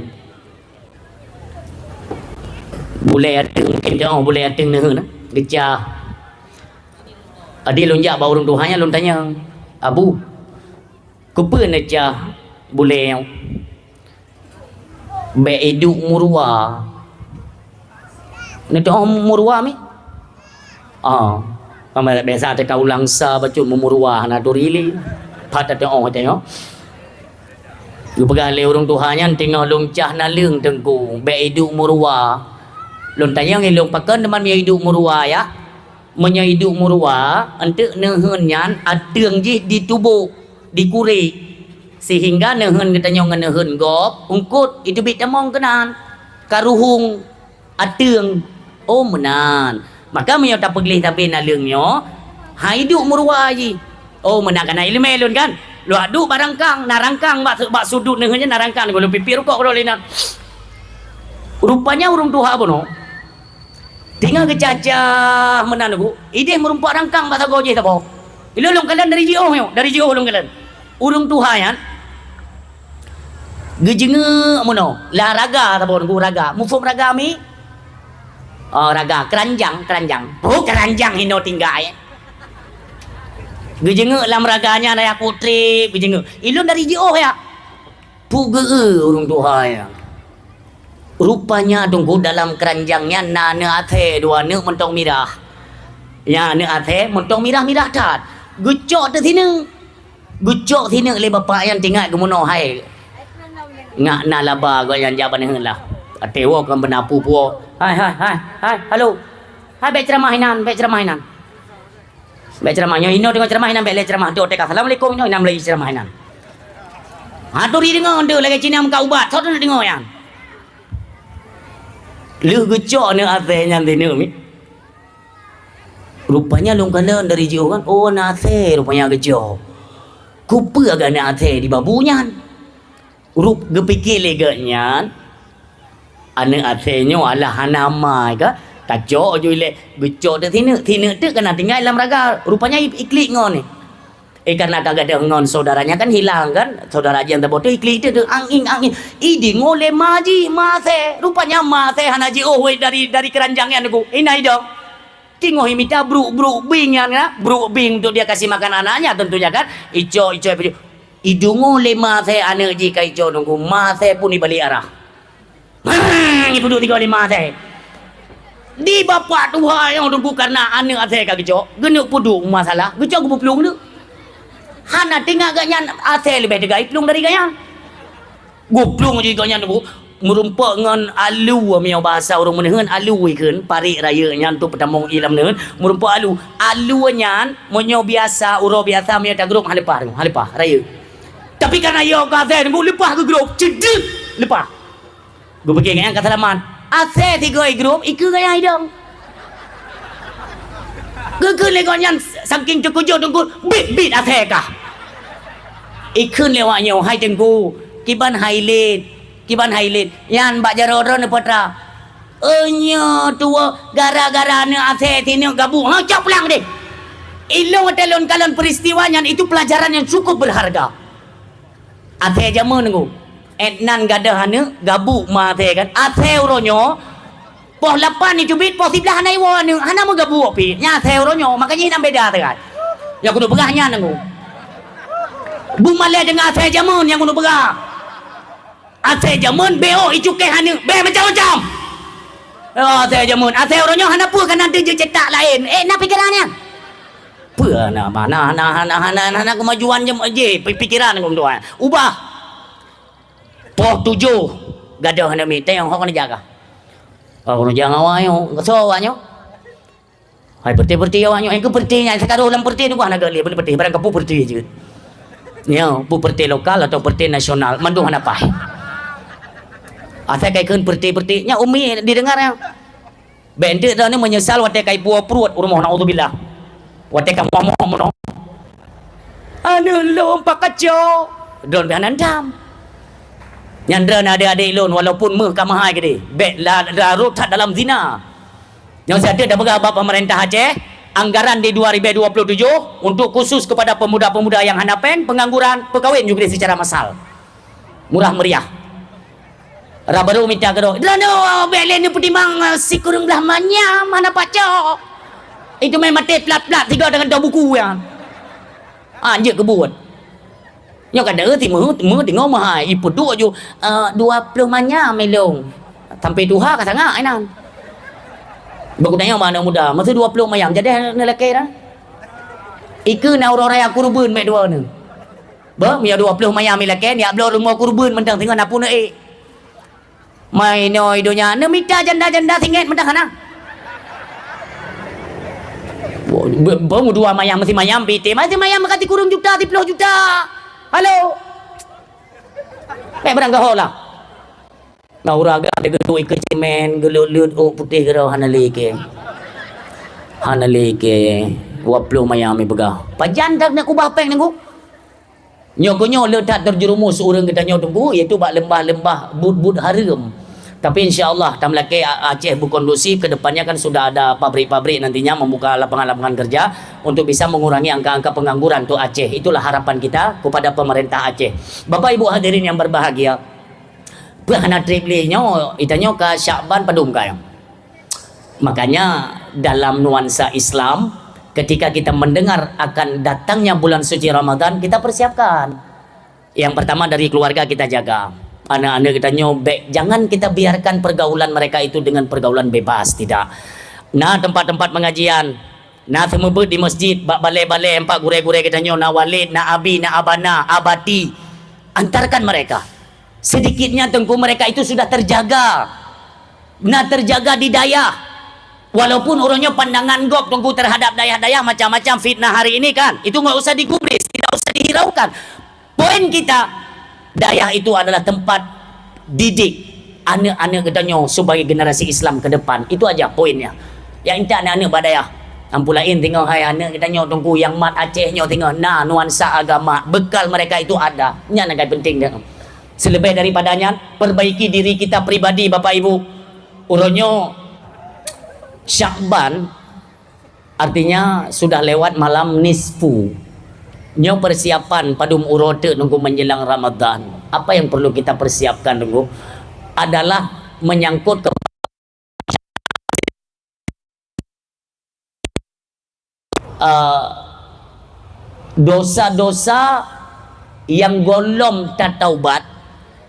Bulèe ateueng, mungken teungoh bulèe ateueng neuheun, geucah. Jadi lôn jak bak ureueng tuha nyan lôn tanyong, "Abu, keupeue neucah bulèe nyoe?" "Bèk iduek meuruwa." Neuteu'oh meuruwa mi? Ah, kan biasa teuka ulang sa bacut meumeuruwa na turi lé. Pat teu'oh teu'oh. Geupeugah lé ureuëng tuha nyan, "Teungoh lôn cah naleueng Teungku, bék iduek meuruwa." Lôn tanyong ilôn, "Pakon teuma meunyoe iduek meuruwa, yah?" Meunyoe iduek meuruwa, eunteuk neuheun nyan ateueng jih ditubôk, dikurek, sehingga neuheun geutanyoe ngon neuheun gob eungkot, iteubiet tamong keunan, karuhong ateueng. Oh, meunan. Maka meunyoe tapeugleh sabe naleueng nyoe, hai duek meuruwa jih. Oh, meunan kana iéleumé lôn kan? Lôn duek bak rangkang, na rangkang bak, bak sudut neuheun nyan na rangkang, lôn pipi rukok keudroe lé na. Rupanya ureuëng tuha bunoe Teungoh geucah-cah meunan Teungku, idéh meureumpok rangkang bak sagoe jih saboh. Ilôn lôn kalon dari jiôh nyoe, dari jiôh lôn kalon. Ureuëng tuha nyan geujeungeuk meunoe, lam raga saboh Teungku, raga. Muphom raga mi? Oh, raga, keuranjang, keuranjang. Oh, keuranjang hinoe tinggai. Geujeungeuk lam raga nyan ayah putré, geujeungeuk. Ilôn dari jiôh ya. Peugeu ureuëng tuha nyan. Rupanya Teungku dalam keuranjang nyan na aneuk asèe dua aneuk mantong mirah. Nyan aneuk asèe mantong mirah-mirah that. Geucok teuh sineuk. Geucok sineuk lé bapak nyan teuingat geumeunoe hai. Ngak na laba gobnyan jak bak neuheun lah. Até woe kon beuna peue-peue. Hai, hai, hai, hai, halo. Hai, bèk ceuramah inan, bèk ceuramah inan. Bèk ceuramah nyoe, inoe deungoe ceuramah inan, bèk lé ceuramah. Dok teuka, "Assalamualaikum," nyoe inan meulayeue ceuramah inan. Ha, turi deungoe, deuk lagèe Cina meukat ubat, soe teuh deungoe nyan. Lheueh geucok aneuk asèe nyan sineuk mi. Rupanya lôn kalon dari jiôh kan, oh, aneuk asèe rupanya geucok. Kupeue agak aneuk asèe di babu nyan? Rup geupike lé geuh nyan, aneuk asèe nyoe alah hana ma ka, tacok ju ilèe, geucok teuk sineuk, sineuk teuk ka na tinggai lam raga, rupanya i-, iklik ngon ni. Eh, karena ka gadôh ngon saudaranya kan hilang kan, saudara jian saboh tu iklik teuk, teuk, ang ing, ang ing. Ideungoe lé ma jih, ma asèe. Rupanya ma asèe hana jiôh wéh dari, dari keuranjang nyan Teungku. Inan idong. Teungoh imita bruk-bruk bing nyan na, bruk bing untuk dia kasih makan anaknya tentunya kan. Icok, icok, icok. Ideungoe lé ma asèe aneuk jih ka icok Teungku, ma asèe pun ibalek arah. Mang, ipeuduek tiga lé ma asèe. Di bapak tuha nyoe Teungku karena aneuk asèe ka geucok, geuneuk peuduek masalah, geucok geuplueng teuk. Hana teuingat geuh nyan asèe leubeh teuga iplueng dari geuh nyan. Guplueng jih gobnyan bu, meurumpok ngon alu, meunyoe bahasa ureuëng meuneuen alu ikheun, parit rayeuk nyan tu peutamong ié lam neuen, meurumpok alu. Alu nyan meunyoe biasa, uroe biasa meunyoe tagrôp han leupah, han leupah rayeuk. Tapi kana yoh ka asèe bu leupah geugrôp, ceudeuk leupah. Geupike ngon nyang ka seulamat. Asèe sigoe igrôp, ikeue gaya idong. Geukheun lé gobnyan saking teukeujot Teungku, "Bit-bit asèe kah?" Ikheun lé awak nyoe, "Hai Teungku, kiban hai lét, kiban hai lét, nyan bak jaroe droeneuh peue teuma?" "Oh nyoe tuwoe gara-gara aneuk asèe sineuk gabuk." "Ha, cok pulang deh!" Ilôn watèe lôn kalon peristiwa nyan, itu pelajaran yang cukup berharga. Asèe jameun Teungku. Étnan gadôh aneuk, gabuk ma asèe kan. Asèe uroe nyoe, poh lapan iteubiet, poh siblaih hana iwoe aneuk, hana meugabuk pih. Nyan asèe uroe nyoe, makajih nyan beda teuh kan. Nyang keuneuk peugah nyan Teungku. Beumalèe deungon asèe jameun nyang keuneuk peugah. Asèe jameun, bèk oh icukéh aneuk, bèk macam-macam. Oh, asèe jameun, asèe uroe nyoe hana peue ka na teujeuet cetak laén. Eh, na pikeran nyan. Peue na, hana, hana, hana, hana, hana keumajuan jeuet jih pi-, pikeran keu tuan. Ubah. Poh tujoh gadôh aneuk miet, teuh hok neujak kah? Oh, neujak ngon awak nyoe, soe awak nyoe? Hai, peureuté-peureuté awak nyoe, eh, keu peureuté nyan, sikaroe lam peureuté nyoe hana geuh lé, peureuté, barang kapeue peureuté jeuet. Nyoe, peue peureuté lokal atau peureuté nasional, mandum hana paih. Asai kai kheun peureuté-peureuté, nyan umi dideungar nyan. Bèk enteuk droeneuh meunyeusal watèe ka ipuwoe pruet u rumoh, naudzubillah. Watèe ka moh-moh meunoe. Aneuk lôn pakacok. Droeneuh pih hana dendam. Nyan droeneuh adék-adék lôn, walaupun méuh ka meuhai keudéh, bèk la-, larot that dalam zina. Nyang siat teuk tapeugah bak pemerintah Aceh, anggaran di dua ribu dua puluh tujuh untuk khusus kepada pemuda-pemuda yang hana péng, pengangguran, peukawen juga secara massal. Murah meriah. Rab baru mita keudroe. Droeneuh bèk lé neupeutimang, eh, sikureueng blah manyam hana pacok. Itu mé maté plat-plat tiga deungon dua buku nyan. Ah, jeuet keu buet. Nyoe ka deuh timu, timu tingoh meuhai, ipeuduek ju, eh, dua ploh manyam ilong. Sampai tuha ka sangak inan. Bak kutanyong bak aneuk muda, masa dua ploh mayam, jadi aneuk lakée dah? Ikeue na uroe raya kurban mek dua nyoe. Bah, meunyoe dua ploh mayam ilakée, nyak bloe rumoh kurban mantong teungoh na pun ék. Mai nyoe donya, neumita janda-janda singét mantong hana. Bah, bah, dua mayam meusi mayam piti, meusi mayam meuka sikureueng juta, siploh juta. Halo. Mek beurang gaho lah. Na ureueng agam teugeutui keu cemen, geuleuet-leuet ôk putéh keudroe hana lé kée. Hana lé kée. Dua ploh mayam ipeugah. Pajan that neuk kubah péng Teungku? Nyoe keuh nyoe le that terjerumus ureueng geutanyoe Teungku, yaitu bak leumbah-leumbah, buet-buet hareuem. Tapi insya Allah, tameulakée A-, Aceh bukondusif, ke depannya kan sudah ada pabrik-pabrik nantinya membuka lapangan-lapangan kerja untuk bisa mengurangi angka-angka pengangguran untuk Aceh. Itulah harapan kita kepada pemerintah Aceh. Bapak Ibu hadirin yang berbahagia, Peue hana treb lé nyoe, itanyoe ka Syakban padum ka nyoe. Makanya dalam nuansa Islam, ketika kita mendengar akan datangnya bulan suci Ramadan, kita persiapkan. Yang pertama dari keluarga kita jaga. Aneuk-aneuk geutanyoe bèk, jangan kita biarkan pergaulan mereka itu dengan pergaulan bebas, tidak. Na tempat-tempat pengajian, na seumeubeuet di masjid, bak balè-balè, empat gurèe-gurèe geutanyoe, na walid, na abi, na abana, abati. Antarkan mereka. Sedikitnya Teungku mereka itu sudah terjaga. Na terjaga di dayah. Walaupun uroe nyoe pandangan gob Teungku terhadap dayah-dayah macam-macam fitnah hari ini kan. Itu nggak usah digubris, tidak usah dihiraukan. Poin kita, dayah itu adalah tempat didik aneuk-aneuk geutanyoe sebagai generasi Islam ke depan. Itu aja poinnya. Nyang intat aneuk-aneuk bak dayah. Ampu laén teungoh hai aneuk geutanyoe Teungku nyang mat Aceh nyoe teungoh na nuansa agama, bekal mereka itu ada. Nyan nyang ka penting deh. Seleubeh daripada nyan, perbaiki diri kita pribadi, Bapak Ibu. Uroe nyoe Syakban, artinya sudah lewat malam nisfu. Nyoe persiapan padum uroe teuk Teungku menjelang Ramadan. Apa yang perlu kita persiapkan Teungku adalah menyangkut ke eh, dosa-dosa nyang gohlom tataubat,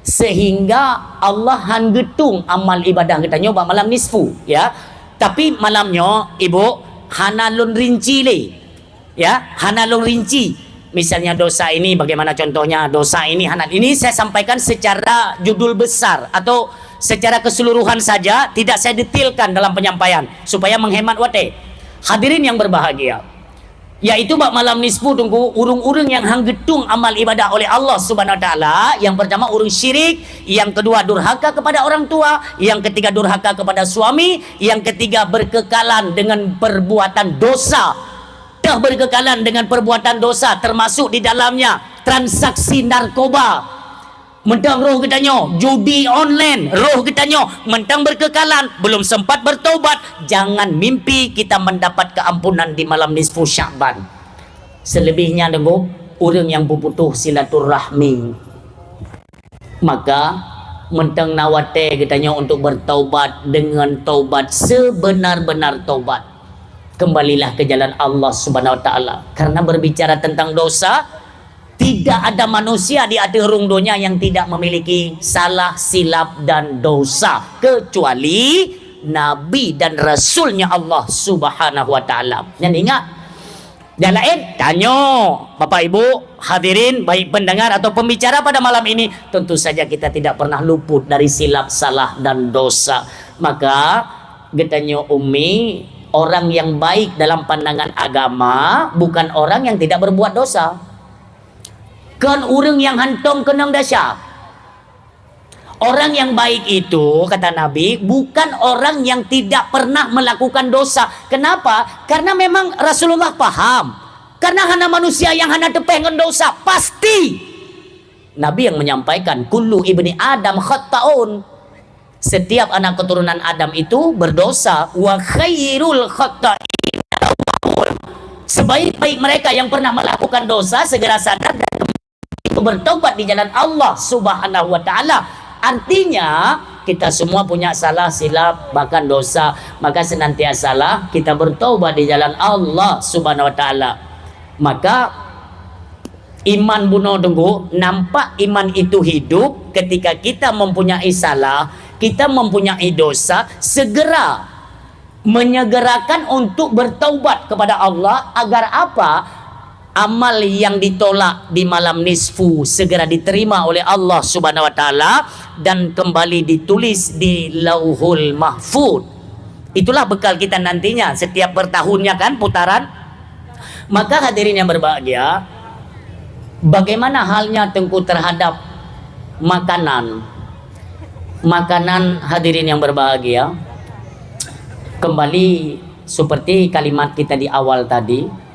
sehingga Allah han geutueng amal ibadah geutanyoe bak malam nisfu, ya. Tapi malam nyoe, Ibu, hana lôn rinci lé. Ya, hana lôn rinci. Misalnya dosa ini, bagaimana contohnya dosa ini, hana, ini saya sampaikan secara judul besar atau secara keseluruhan saja, tidak saya detailkan dalam penyampaian, supaya menghemat watèe. Hadirin yang berbahagia, yaitu bak malam nisfu Teungku, ureueng-ureueng nyang han geutueng amal ibadah oleh Allah Subhanahu Wa Taala, yang pertama ureueng syirik, yang kedua durhaka kepada orang tua, yang ketiga durhaka kepada suami, yang ketiga berkekalan dengan perbuatan dosa. Teuh berkekalan dengan perbuatan dosa, termasuk di dalamnya transaksi narkoba. Mantong roh geutanyoe, judi online, roh geutanyoe, mantong berkekalan, belum sempat bertobat, jangan mimpi kita mendapat keampunan di malam nisfu Syakban. Selebihnya, Teungku, ureueng nyang peuputoh silaturahmi. Maka, mantong na watèe geutanyoe untuk bertaubat dengan taubat sebenar-benar taubat. Kembalilah ke jalan Allah Subhanahu Wa Taala. Karena berbicara tentang dosa, tidak ada manusia di ateueh rhueng donya yang tidak memiliki salah, silap, dan dosa, kecuali Nabi dan Rasulnya Allah Subhanahu Wa Taala. Nyan ingat, nyang laén, tanyoe, Bapak Ibu, hadirin, baik pendengar atau pembicara pada malam ini, tentu saja kita tidak pernah luput dari silap, salah, dan dosa. Maka, geutanyoe ummi, orang yang baik dalam pandangan agama, bukan orang yang tidak berbuat dosa. Kon ureueng nyang hantom keunong desya. Orang yang baik itu, kata Nabi, bukan orang yang tidak pernah melakukan dosa. Kenapa? Karena memang Rasulullah paham. Karena hana manusia yang hana teupéh ngon dosa, pasti. Nabi yang menyampaikan, "Kullu ibni Adam khatta'un." Setiap anak keturunan Adam itu berdosa. "Wa khairul khatta'in." Sebaik-baik mereka yang pernah melakukan dosa segera sadar dan bertobat di jalan Allah Subhanahu wa Taala. Artinya, kita semua punya salah, silap, bahkan dosa. Maka senantiasalah kita bertobat di jalan Allah Subhanahu wa Taala. Maka iman bunoe Teungku, nampak iman itu hidup ketika kita mempunyai salah, kita mempunyai dosa, segera Menyegerakan untuk bertaubat kepada Allah, agar apa? Amal yang ditolak di malam nisfu segera diterima oleh Allah Subhanahu wa Taala dan kembali ditulis di Lauhul Mahfud. Itulah bekal kita nantinya setiap bertahunnya, kan, putaran. Maka, hadirin yang berbahagia, bagaimana halnya Teungku terhadap makanan? Makanan, hadirin yang berbahagia, kembali seperti kalimat kita di awal tadi,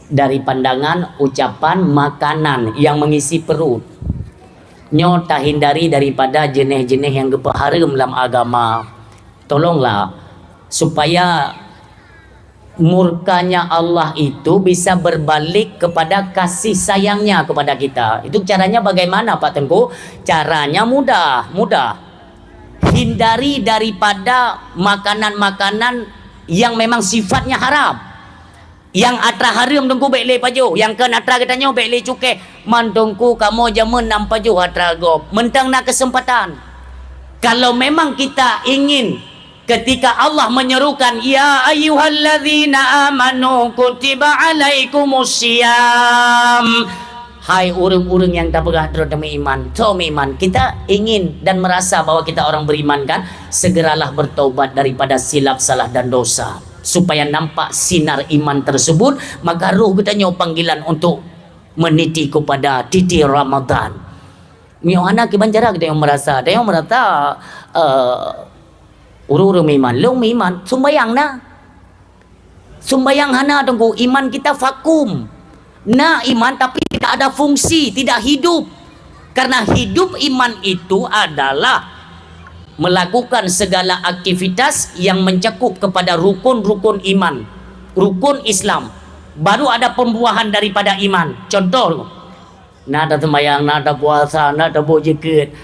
dari pandangan, ucapan, makanan yang mengisi perut. Nyoe tahindari daripada jeuneh-jeuneh nyang geupeuhareuem lam agama. Tolonglah supaya murkanya Allah itu bisa berbalik kepada kasih sayangnya kepada kita. Itu caranya bagaimana, Pak Teungku? Caranya mudah, mudah. Hindari daripada makanan-makanan yang memang sifatnya haram. Nyang atra hareuem Teungku bék lé pajoh, nyang kon atra geutanyoe bék lé cukéh. Man Teungku, kamoe jameun nam pajoh atra gob, mantong na keuseumpatan. Kalau memang kita ingin, ketika Allah menyerukan, "Ya ayyuhalladzina amanu kutiba alaikumus siyam." Hai ureuëng-ureuëng nyang tapeugah droe teumeuiman, teumeuiman, kita ingin dan merasa bahwa kita orang beriman, kan? Segeralah bertaubat daripada silap, salah dan dosa, supaya nampak sinar iman tersebut, maka roh geutanyoe panggilan untuk meniti kepada titi Ramadan. Meunyoe hana, kiban cara geutanyoe merasa, geutanyoe merasa, eh, ureuëng-ureuëng meuiman, lôn meuiman, sumbayang na. Sumbayang hana, Teungku, iman kita vakum. Na iman tapi tidak ada fungsi, tidak hidup. Karena hidup iman itu adalah melakukan segala aktivitas yang mencakup kepada rukun-rukun iman, rukun Islam. Baru ada pembuahan daripada iman. Contoh, na taseumbayang, na tapuasa, na taboh jeukeut,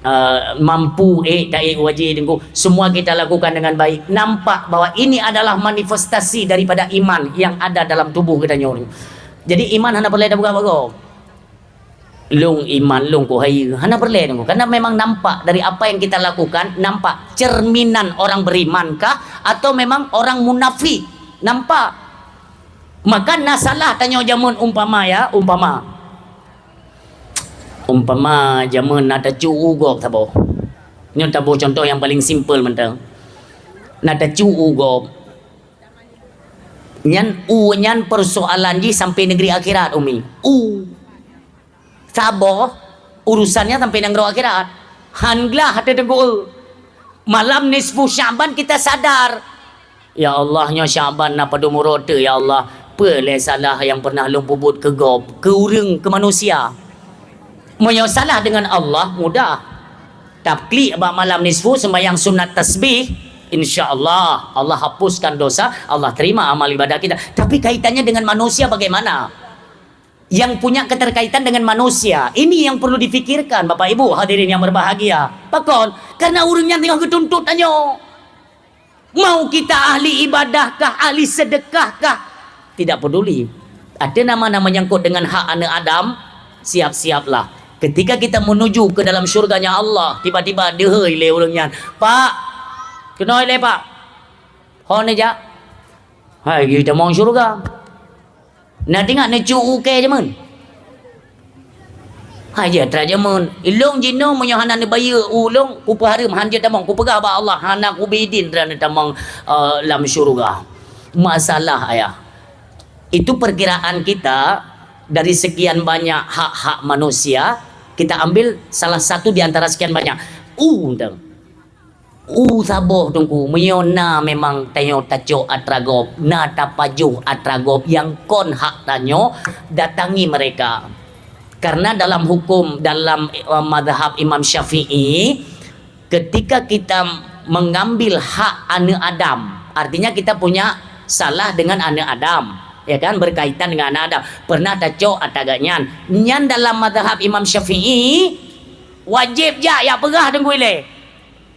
eh, mampu ék taék wajéb, Teungku. Semua kita lakukan dengan baik. Nampak bahwa ini adalah manifestasi daripada iman yang ada dalam tubuh geutanyoe. Jadi, iman hana peureulée tapeugah bak gob, "Lôn iman, lôn keuh hayeue." Hana peureulée, Teungku. Karena memang nampak dari apa yang kita lakukan, nampak cerminan orang beriman kah atau memang orang munafik. Nampak. Maka na salah tanyoe jameun umpama, ya, umpama. Umpama jameun na tacu u gob saboh. Nyoe taboh contoh nyang paling simple mantong. Na tacu u gob. Nyan u nyan persoalan jih sampai negeri akhirat, Umi. U. Saboh, urusannya sampai nanggroe akhirat. Han glah até teungku. Malam nisfu Sya'ban kita sadar. Ya Allah, nyoe Sya'ban na padum uroe teuk, ya Allah. Peue lé salah nyang pernah lôn peubuet keu gob, keu ureuëng, keu manusia? Meunyoe salah deungon Allah, mudah. Taklik bak malam nisfu, sembahyang sunat tasbih, insya Allah, Allah hapuskan dosa, Allah terima amal ibadah kita. Tapi kaitannya dengan manusia bagaimana? Yang punya keterkaitan dengan manusia. Ini yang perlu difikirkan, Bapak Ibu hadirin yang berbahagia. Pakon? Karena ureuëng nyan teungoh geutuntot tanyoe. Mau kita ahli ibadah kah, ahli sedekah kah, tidak peduli. Ada nama-nama nyangkut dengan hak aneuk Adam, siap-siaplah. Ketika kita menuju ke dalam syurganya Allah, tiba-tiba deuhôi lé ureuëng nyan, "Pak, keunoe lé, Pak." "Ho neujak?" "Hai, geutamong syurga." Na teuingat neucue u kèe jameun? Hai jeuet atra jameun. Ilong jinoe meunyoe hana neubayeue u lôn, kupeuhareuem han jeuet tamong, kupeugah bak Allah, hana kubi idin atra neutamong, eh, lam syurga. Masalah, ayah. Itu perkiraan kita dari sekian banyak hak-hak manusia, kita ambil salah satu di antara sekian banyak. U, entah. U saboh teungku, meunyoe na memang tanyoe tacok atra gob, na tapajoh atra gob nyang kon hak tanyoe, datangi mereka. Karena dalam hukum, dalam, eh, mazhab Imam Syafi'i, ketika kita mengambil hak aneuk Adam, artinya kita punya salah dengan aneuk Adam, ya kan, berkaitan dengan aneuk Adam, pernah tacok atra gobnyan. Nyan dalam mazhab Imam Syafi'i, wajib jak yak peugah teungku ilée.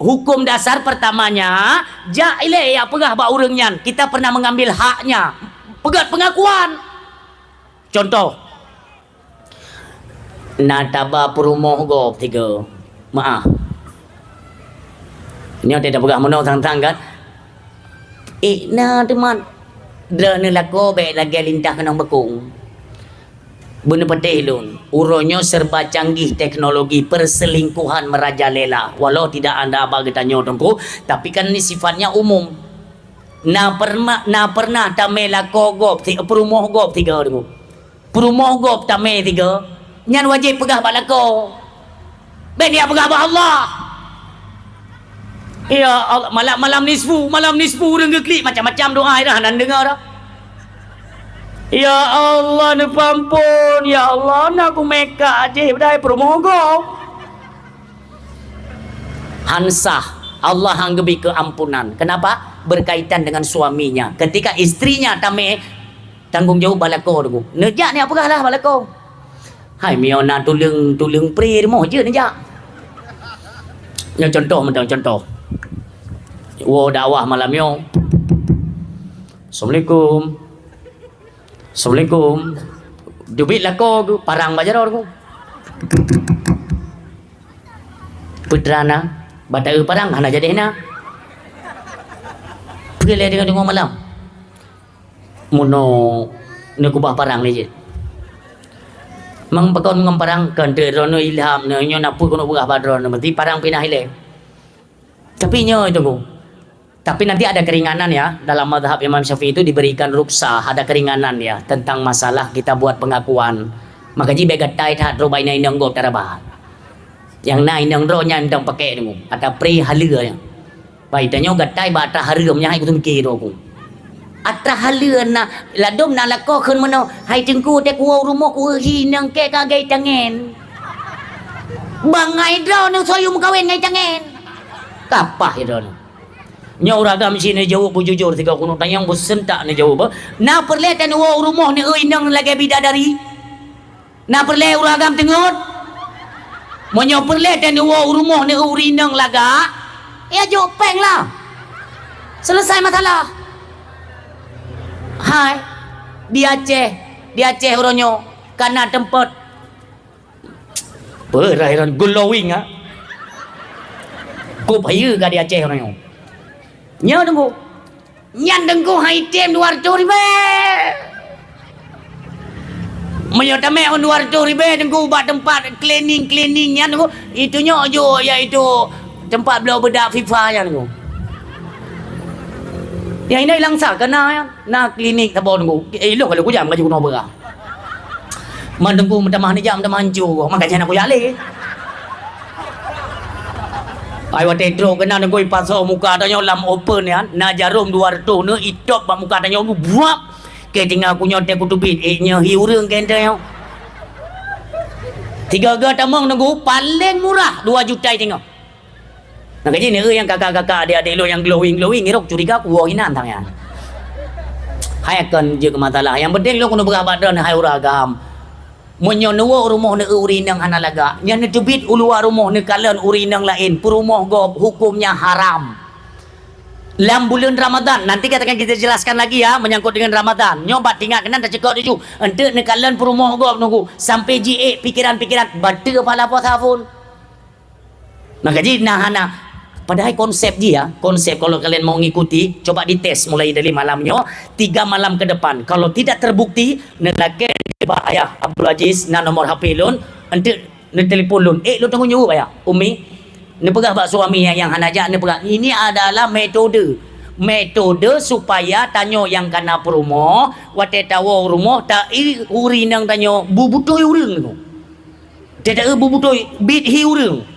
Hukum dasar pertamanya, jak ilée yak peugah bak ureuëng nyan, kita pernah mengambil haknya. Peugöt pengakuan. Contoh, na taba peurumoh gob tiga. Maah. Nyoe teuh tapeugah meunoe sang-sang kan. Ék na teumat. Droeneuh lakoe bèk lagèe lintah keunong beukong. Beuneupatéh lôn, uroe nyoe serba canggih teknologi perselingkuhan merajalela. Walau tidak ada bak geutanyoe Teungku, tapi kan ni sifatnya umum. Na pernah, na pernah tamè lakoe gob, si, peurumoh gob sigoe Teungku. Peurumoh gob tamè sigoe, nyan wajéb peugah bak lakoe. Bèk neujak peugah bak Allah. Ya Allah, malam, malam nisfu, malam nisfu ureueng geuklik macam-macam doa dah, hana neudeungoe dah. Ya Allah, neupeuampon, ya Allah, na kumeukat jih padahai peurumoh gob. Han sah, Allah han geubri keuampunan. Kenapa? Berkaitan dengan suaminya. Ketika istrinya tamè, tanggong jaweueb bak lakoe Teungku. Neujak neujak peugah lah bak lakoe. Hai, meunyoe na tuleueng, tuleueng pri rumoh jeuet neujak. Nyoe contoh mantong, contoh. Woe dakwah malam nyoe. Assalamualaikum. Assalamualaikum. Teubiet lakoe geuh, parang bak jaroe Teungku. Peue teuma na, bak taeu parang hana jadeh na. Peue lé deungon-deungon malam. Meunoe neukeubah parang lé jeuet. Mang pakon ngon parang, keu droeneuh ilham, nyoe na peue keuneuk peugah bak droeneuh, meusti parang pinah ilèe. Tapi nyoe Teungku. Tapi nanti ada keringanan ya, dalam mazhab Imam Syafi'i itu diberikan rukhsah, ada keringanan ya, tentang masalah kita buat pengakuan. Maka jih bèk gatai that droe bak inong-inong gob taraba. Nyang na inong droe nyan mantong pakèk Teungku, atra pri haleue nyan. Bai tanyoe gatai bak atra hareuem nyan hai kuteumike droe ku. Atra haleue na, ladôm na lakoe kheun meunoe, "Hai Teungku, teuh kuwoe u rumoh kueu hi inong kèe ka gèe tangen." Bangai droeneuh soe yue meukawen ngon tangen. Kapah droeneuh. Nyoe ureueng agam sinoe jaweueb beujujur sigoe keuneuk tanyong beuseuntak neujaweueb. Na peureulèe tanyoe woe u rumoh neueu inong lagèe bidadari? Na peureulèe ureueng agam teungeut? Meunyoe peureulèe tanyoe woe u rumoh neueu ureueng inong lagak, ya jok péng lah. Selesai masalah. Hai, di Aceh, di Aceh uroe nyoe ka na teumpat Peue rhah glowing, ha? Kop hayeue ka di Aceh uroe nyoe. Nyoe Teungku. Nyan Teungku hai tem dua ratus ribèe. Meunyoe tamè ngon dua ratus ribèe Teungku bak teumpat cleaning-cleaning nyan Teungku, itu nyoe jok iaitu teumpat bloe beudak FIFA nyan Teungku. Nyang inong ilang sa ka na nyan. Na klinik saboh Teungku. Eh, ilong ka lheueh kujam ka jikeunoe beurah. Man Teungku meutamah neujak meutamah hanco goh, makajih na kujak lé. Ai watèe trok keunan Teungku ipasoe muka tanyoe lam open nyan, na jarôm dua reutôh neuk itôb bak muka tanyoe buak. Kèe tinga ku nyoe teuh kuteubiet, eh, nyoe hi ureueng kèe teuh nyoe. Tiga-tiga tamong Teungku, paleng murah dua juta i teungoh. Nah, kaji ni, eh, nyang kakak-kakak, adik-adik lôn nyang glowing-glowing, irok curiga kuwoe inan tang nyan. Hai kon jeuet keu masalah. Nyang penting lôn keuneuk peugah bak droeneuh hai ureueng agam. Meunyoe neuwoe u rumoh neueu ureueng inong hana lagak, nyan neuteubiet u luwa rumoh neukalon ureueng inong laén, peurumoh gob, hukömnya haram. Lam buleuen Ramadhan, nanti akan kita jelaskan lagi ya, menyangkut dengan Ramadhan. Nyoe bak tingat keunan tacukok tuju. Enteuk neukalon peurumoh gob Teungku, sampai jiék pikiran-pikiran, bateue pahala puasa phon. Maka jih nah hana. Padahai konsep jih ya, konsep kalau kalian mau ngikuti, coba dites mulai dari malam nyoe, tiga malam ke depan. Kalau tidak terbukti, neulakèe bak Ayah Abdul Aziz, na nomor H P lôn, enteuk neutelepon lôn. Eh, lôn tunggu nyuruh Ayah, Umi, neupeugah bak suami nyang, nyang hana jak, neupeugah, ini adalah metode. Metode supaya tanyoe nyang kana peurumoh, watèe tawoe u rumoh, ta-i ureueng inong tanyoe, bubutôi ureueng tu. Teuta bubutôi biet hi ureueng.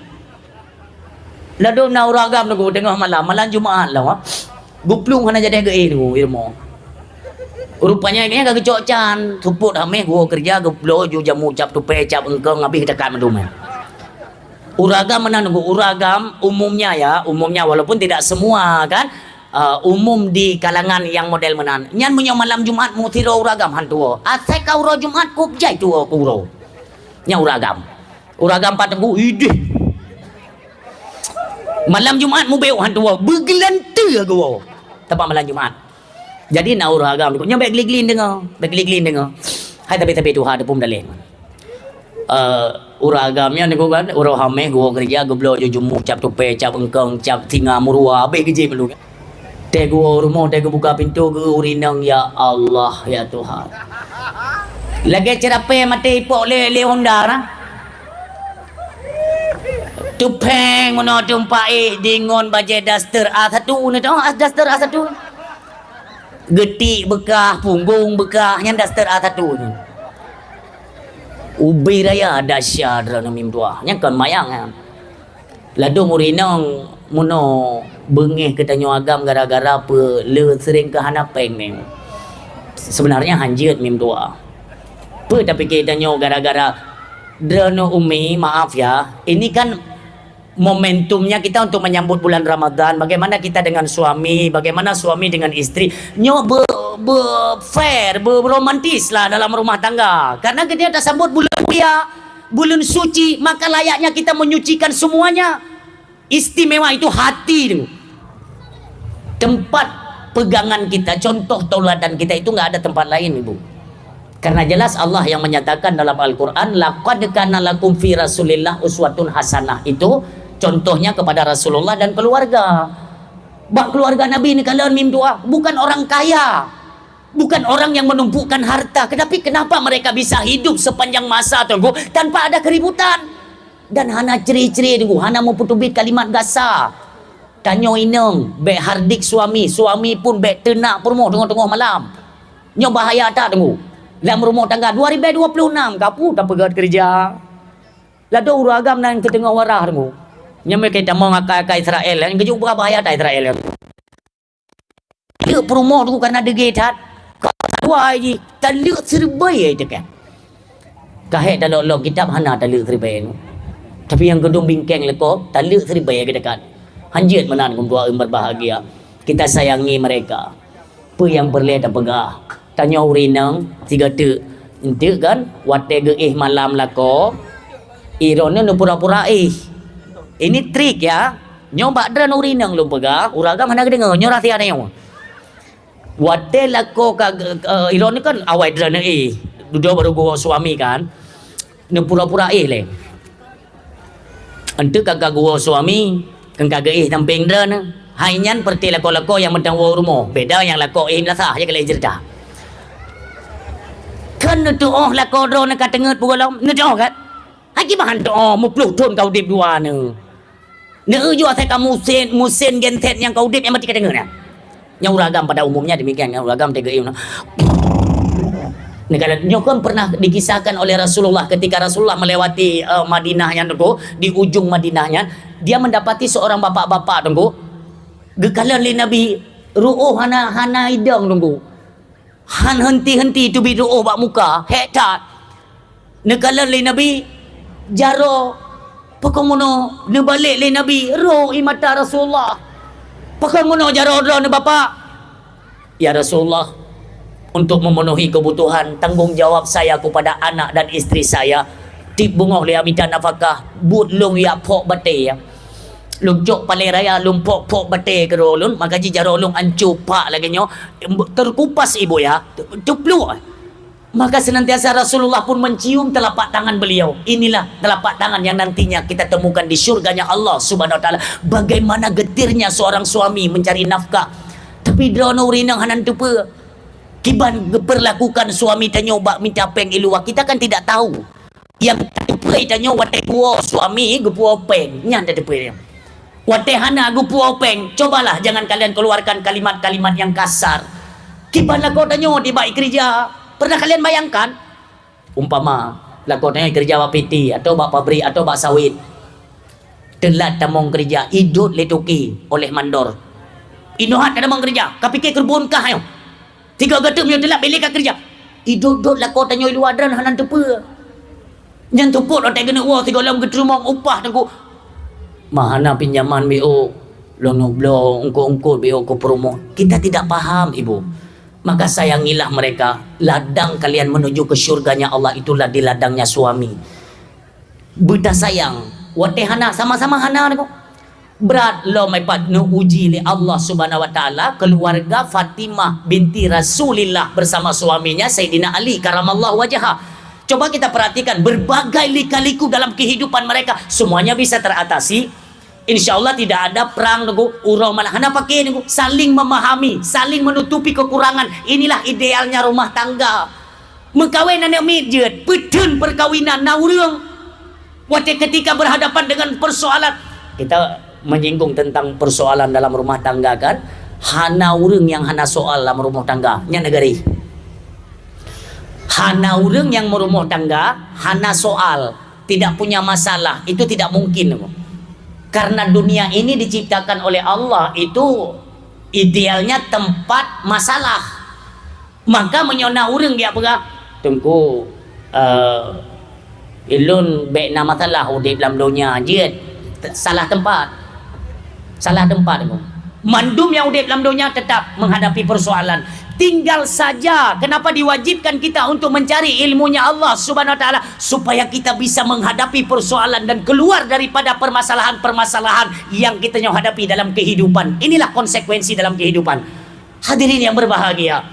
Ladôm na ureueng agam Teungku teungoh malam, malam Jumat lah, ha. Geuplueng hana jadeh geuéh Teungku, i rumoh. Rupanya nyan ka geucok can, seupôt Hamèh geuwoe keureuja, geubloe ju jamu cap tupè, cap eungkong, abéh geutakab mandum nyan. Ureueng agam meunan Teungku, ureueng agam umumnya ya, umumnya walaupun tidak semua kan, eh, umum di kalangan nyang model meunan. Nyan meunyoe malam Jumat meusidroe ureueng agam han tuwoe. Asai ka uroe Jumat kôb jai tuwoe keu uroe. Nyan ureueng agam. Ureueng agam pat Teungku, idéh. Malam Jumat mubeuet han tuwoe, beugeulante geuwoe. Teuma malam Jumat. Jadi na ureueng agam Teungku, nyoe bèk gli-gli deungoe, bèk gli-gli deungoe. Hai tapi-tapi tuha teupeue daleh. Eh, ureueng agam nyan Teungku kan, uroe Hamèh geuwoe keureuja geubloe ju jamu cap tupè, cap eungkong, cap singa meuruwa, abéh geujieb lom. Teuh geuwoe rumoh, teuh geubuka pintoe, geu ureueng inong, ya Allah, ya Tuhan. Lagèe ceurapèe maté ipok lé, lé Honda na. Tupèng meunoe teumpat éh deungon bajèe daster A satu neuh, teuh, as-, daster A satu. Geutik beukah, punggong beukah, nyan daster A satu nyan. Ubé raya dahsyat droeneuh mim tuah. Nyan kon mayang nyan. Ladôm ureueng inong meunoe beungéh keu tanyoe agam gara-gara peue le seuring keu hana pèng nyoe. Sebenarnya hanjeuet mim tuah. Peue tapike tanyoe gara-gara droeneuh umi, maaf ya, ini kan momentumnya kita untuk menyambut bulan Ramadan, bagaimana kita dengan suami, bagaimana suami dengan istri. Nyoe be-, be-, fair, be-, romantis lah dalam rumah tangga. Karena kita tasambot bulan mulia, bulan suci, maka layaknya kita menyucikan semuanya. Istimewa itu hati tu. Tempat pegangan kita, contoh tauladan kita itu nggak ada tempat lain, Ibu. Karena jelas Allah yang menyatakan dalam Al-Quran, "Laqad kana lakum fi Rasulillah uswatun hasanah." Itu contohnya kepada Rasulullah dan keluarga. Bak keluarga Nabi neukalon mim tuah, bukan orang kaya, bukan orang yang menumpukkan harta, tetapi kenapa mereka bisa hidup sepanjang masa, Teungku, tanpa ada keributan? Dan hana cre-cre, Teungku, hana meupeuteubiet kalimat gasa. Tanyoe inong, bèk hardik suami, suami pun bèk teunak peurumoh teungoh-teungoh malam. Nyoe bahaya that, Teungku. Lam rumoh tangga dua ribèe dua puluh enam, kapeue tapeugèt keureuja. Ladôm ureueng agam nan keuteungoh warah, Teungku. Nyoe meuke tamong akai-akai Israel, nyan geujok buka bahaya that Israel. Taleuek peurumoh, Teungku, kareuna deungki that. Ka dua jih, taleuek siribèe teuka. Ka hék talok-lok kitab hana taleuek siribèe. Tapi nyang keudum bingkeng lakoe, taleuek siribèe geudekat. Hanjeuet meunan, Teungku, ureueng berbahagia. Kita sayangi mereka. Peue nyang peureulèe tapeugah? Tanyoe ureueng inong sigoe teuk. Enteuk kan, watèe geuéh malam lakoe, droeneuh neupura-pura éh. Ini trik ya. Nyoe bak droeneuh ureueng inong lôn peugah, ureueng agam hana geudeungö, nyoe rahsia tanyoe. Watèe lakoe ka ge-, eh, droeneuh kan awai droeneuh éh. Dudoe barô geuwoe suami kan. Neupura-pura éh lé. Enteuk ka geuwoe suami, kan ka geuéh sampéng droeneuh. Hai nyan peureté lakoe-lakoe nyang mantong woe u rumoh. Beda nyang lakoe éh meunasah, nyan ka laén ceurita. Kan neuteu'oh lakoe droeneuh ka teungeut peugohlom, neuteu'oh kan? Hai kiban han teu'oh, meuploh thon ka udép dua neuh. Neu'eu jua asai ka musén, musén genset nyang ka udép nyang maté ka teungeut nyan. Nyang ureueng agam pada umumnya demikian, nyang ureueng agam teuga ié. Nah, kalau nyoe kan pernah dikisahkan oleh Rasulullah ketika Rasulullah melewati, eh, Madinah nyan, Teungku, di ujung Madinah nyan, dia mendapati seorang bapak-bapak, Teungku, geukalon lé Nabi, ru'oh hana, hana idong, Teungku. Han henti-henti teubiet ru'oh bak muka, hék that. Neukalon lé Nabi, jaroe, pakon meunoe, neubalek lé Nabi, roh ie mata Rasulullah. Pakon meunoe jaroe droeneuh Bapak? Ya Rasulullah, untuk memenuhi kebutuhan, tanggung jawab saya kepada anak dan istri saya, tiep beungoh lôn mita nafakah, buet lôn jak phok batèe. Lôn cok palèe raya, lôn phok-phok batèe keudroe lôn, maka jih jaroe lôn anco pak lagèe nyoe, terkupas ibu ya, teupluek. Maka senantiasa Rasulullah pun mencium telapak tangan beliau. Inilah telapak tangan yang nantinya kita temukan di syurganya Allah Subhanahu wa Taala. Bagaimana getirnya seorang suami mencari nafkah. Tapi droeneuh ureueng inong hana teupeue. Kiban geupeurlakukan suami tanyoe bak mita pèng i luwa, kita kan tidak tahu. Nyang tateupeue tanyoe watèe geuwoe suami geupuwoe pèng, nyan tateupeue nyan. Watèe hana geupuwoe pèng, cobalah jangan kalian keluarkan kalimat-kalimat yang kasar. Kiban lakoe tanyoe di bak ikeureuja, pernah kalian bayangkan? Umpama, lakoe tanyoe ikeureuja bak piti, atau bak pabrik, atau bak sawit. Teulat tamong keureuja, idot lé toke oleh mandor. Inoe that tamong keureuja, ka pike keu reubon kah nyoe. Tiga gata meunyoe teulat bèk lé ka keureuja. Idot-dot lakoe tanyoe i luwa droeneuh hana teupeue. Nyan teupot watèe geuneuk woe sigohlom geuteurumong upah Teungku. Ma hana pinjaman B O, lôn bloe eungkôt-eungkôt B O keu peurumoh. Kita tidak paham, Ibu. Maka sayangilah mereka. Ladang kalian menuju ke syurganya Allah itulah di ladangnya suami. Beutasayang, watèe hana, sama-sama hana nyoe. Brat lom ipat neuuji lé Allah Subhanahu wa Taala keluarga Fatimah binti Rasulillah bersama suaminya Saidina Ali karamallahu wajhah. Coba kita perhatikan berbagai lika-liku dalam kehidupan mereka, semuanya bisa teratasi. Insya Allah tidak ada perang, Teungku. Uroe malah hana paké, Teungku. Saling memahami, saling menutupi kekurangan. Inilah idealnya rumah tangga. Meukawen aneuk miet jeuet, peuteun perkawinan na ureuëng. Watée ketika berhadapan dengan persoalan, kita menyinggung tentang persoalan dalam rumah tangga kan, hana ureuëng nyang hana soal lam rumoh tangga, nyan neugari. Hana ureuëng nyang meurumoh tangga, hana soal, tidak punya masalah, itu tidak mungkin. Karena dunia ini diciptakan oleh Allah, itu idealnya tempat masalah. Maka meunyoe na ureuëng geujak peugah, "Teungku, eh, ulôn bék na masalah udeb lam donya jeuet," salah teumpat. Salah teumpat, Teungku. Mandum nyang udeb lam donya tetap menghadapi persoalan. Tinggal saja, kenapa diwajibkan kita untuk mencari ilmunya Allah Subhanahu wa Taala, supaya kita bisa menghadapi persoalan dan keluar daripada permasalahan-permasalahan yang kita nyoe hadapi dalam kehidupan. Inilah konsekuensi dalam kehidupan. Hadirin yang berbahagia,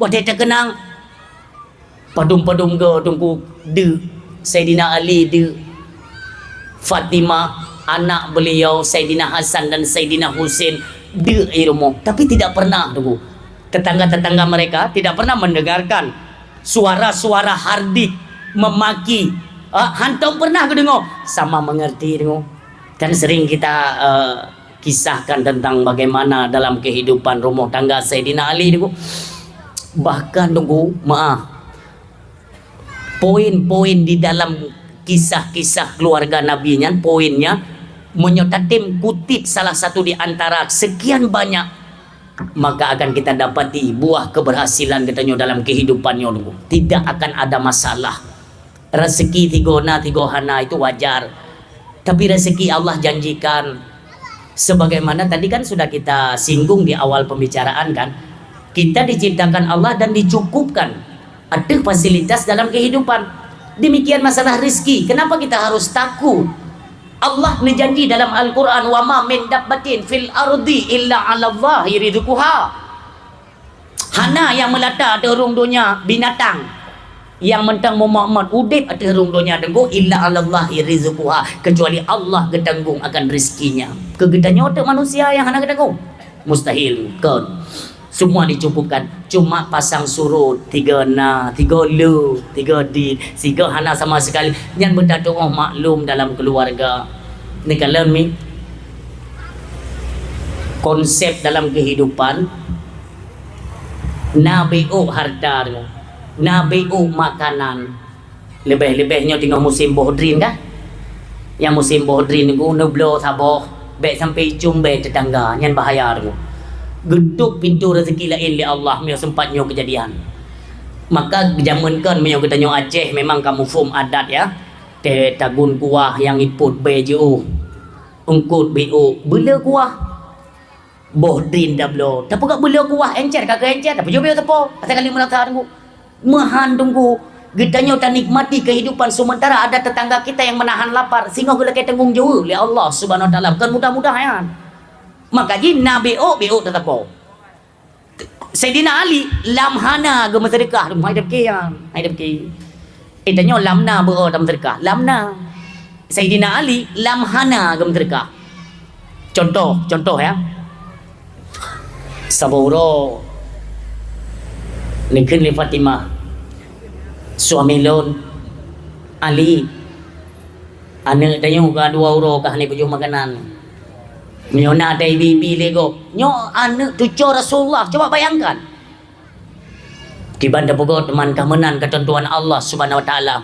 watée teukeunang padum-padum go Teungku deuk, Saidina Ali deuk, Fatimah, anak beliau Saidina Hasan dan Saidina Husain deuk di rumoh, tapi tidak pernah, Teungku, tetangga-tetangga mereka tidak pernah mendengarkan suara-suara hardik, memaki. Ah, hantom pernah geudeungoe, sama mengerti, Teungku. Kan sering kita, eh, kisahkan tentang bagaimana dalam kehidupan rumah tangga Saidina Ali, Teungku. Bahkan, Teungku, maaf, poin-poin di dalam kisah-kisah keluarga Nabi nyan, poinnya, meunyoe tatem kutip salah satu di antara sekian banyak, maka akan kita dapati buah keberhasilan geutanyoe dalam kehidupan nyoe, Teungku. Tidak akan ada masalah. Rezeki tigo na, tigo hana, itu wajar. Tapi rezeki Allah janjikan. Sebagaimana tadi kan sudah kita singgung di awal pembicaraan kan, kita diciptakan Allah dan dicukupkan ateueh fasilitas dalam kehidupan. Demikian masalah rezeki. Kenapa kita harus takut? Allah neujanji dalam Al-Quran, "Wa ma min dabbatin fil ardi illa 'alallahi rizquha." Hana nyang meulata ateueh rhueng donya binatang nyang mantong meumot-mot udeb ateueh rhueng donya, Teungku, "illa 'alallahi rizquha", kecuali Allah geutanggong akan rezekinya. Keu geutanyoe teuk manusia nyang hana geutanggong? Mustahil, kon. Semua dicukupkan. Cuma pasang surut, tiga na, tiga le, tiga di, tiga hana sama sekali. Nyan beutatuoh maklum dalam keluarga. Neukalon mi, konsep dalam kehidupan, na beuh harta, na beuh makanan. Leubeh-leubeh nyoe teungoh musim boh drien kah? Nyang musim boh drien nyoe neubloe saboh, bék sampai icum bée teutangga, nyan bahaya teungku. Geutôp pintoe rezeki laén lé Allah meunyoe seumpat nyoe keujadian. Maka jameun kon meunyoe geutanyoe Aceh memang ka muphom adat ya. Tée tagun kuah nyang ipot bée jiôh. Eungkot beuh, beuleu kuah. Boh drien tabloe, tapeugah beuleu kuah encer, ka keu encer, tapeujeuet beuh teupô, asai ka lheueh meurasa teungku. Meuhan teungku, geutanyoe tanikmati kehidupan sementara ada tetangga kita yang menahan lapar, singoh geulakée tanggong jaweueb lé Allah Subhanahu Wa Taala, bukan mudah-mudah nyan. Maka jih na beuh, beuh tateupeue. Saidina Ali lam hana geumeuseudeukah, hai dapeuki nyan, hai dapeuki. Eh, tanyoe lam na beuh tameuseudeukah, lam na. Saidina Ali lam hana geumeuseudeukah. Contoh, contoh ya. Saboh uroe neukheun lé Fatimah, "Suami lôn, Ali, aneuëk tanyoe ka dua uroe ka hana jipajoh makanan. Meunyoe na taibi-ibi lé gob, nyoe aneuëk cucoe Rasulullah, coba bayangkan." Kiban tapeugot teuma ka meunan keuteuntuan Allah Subhanahu Wa Taala.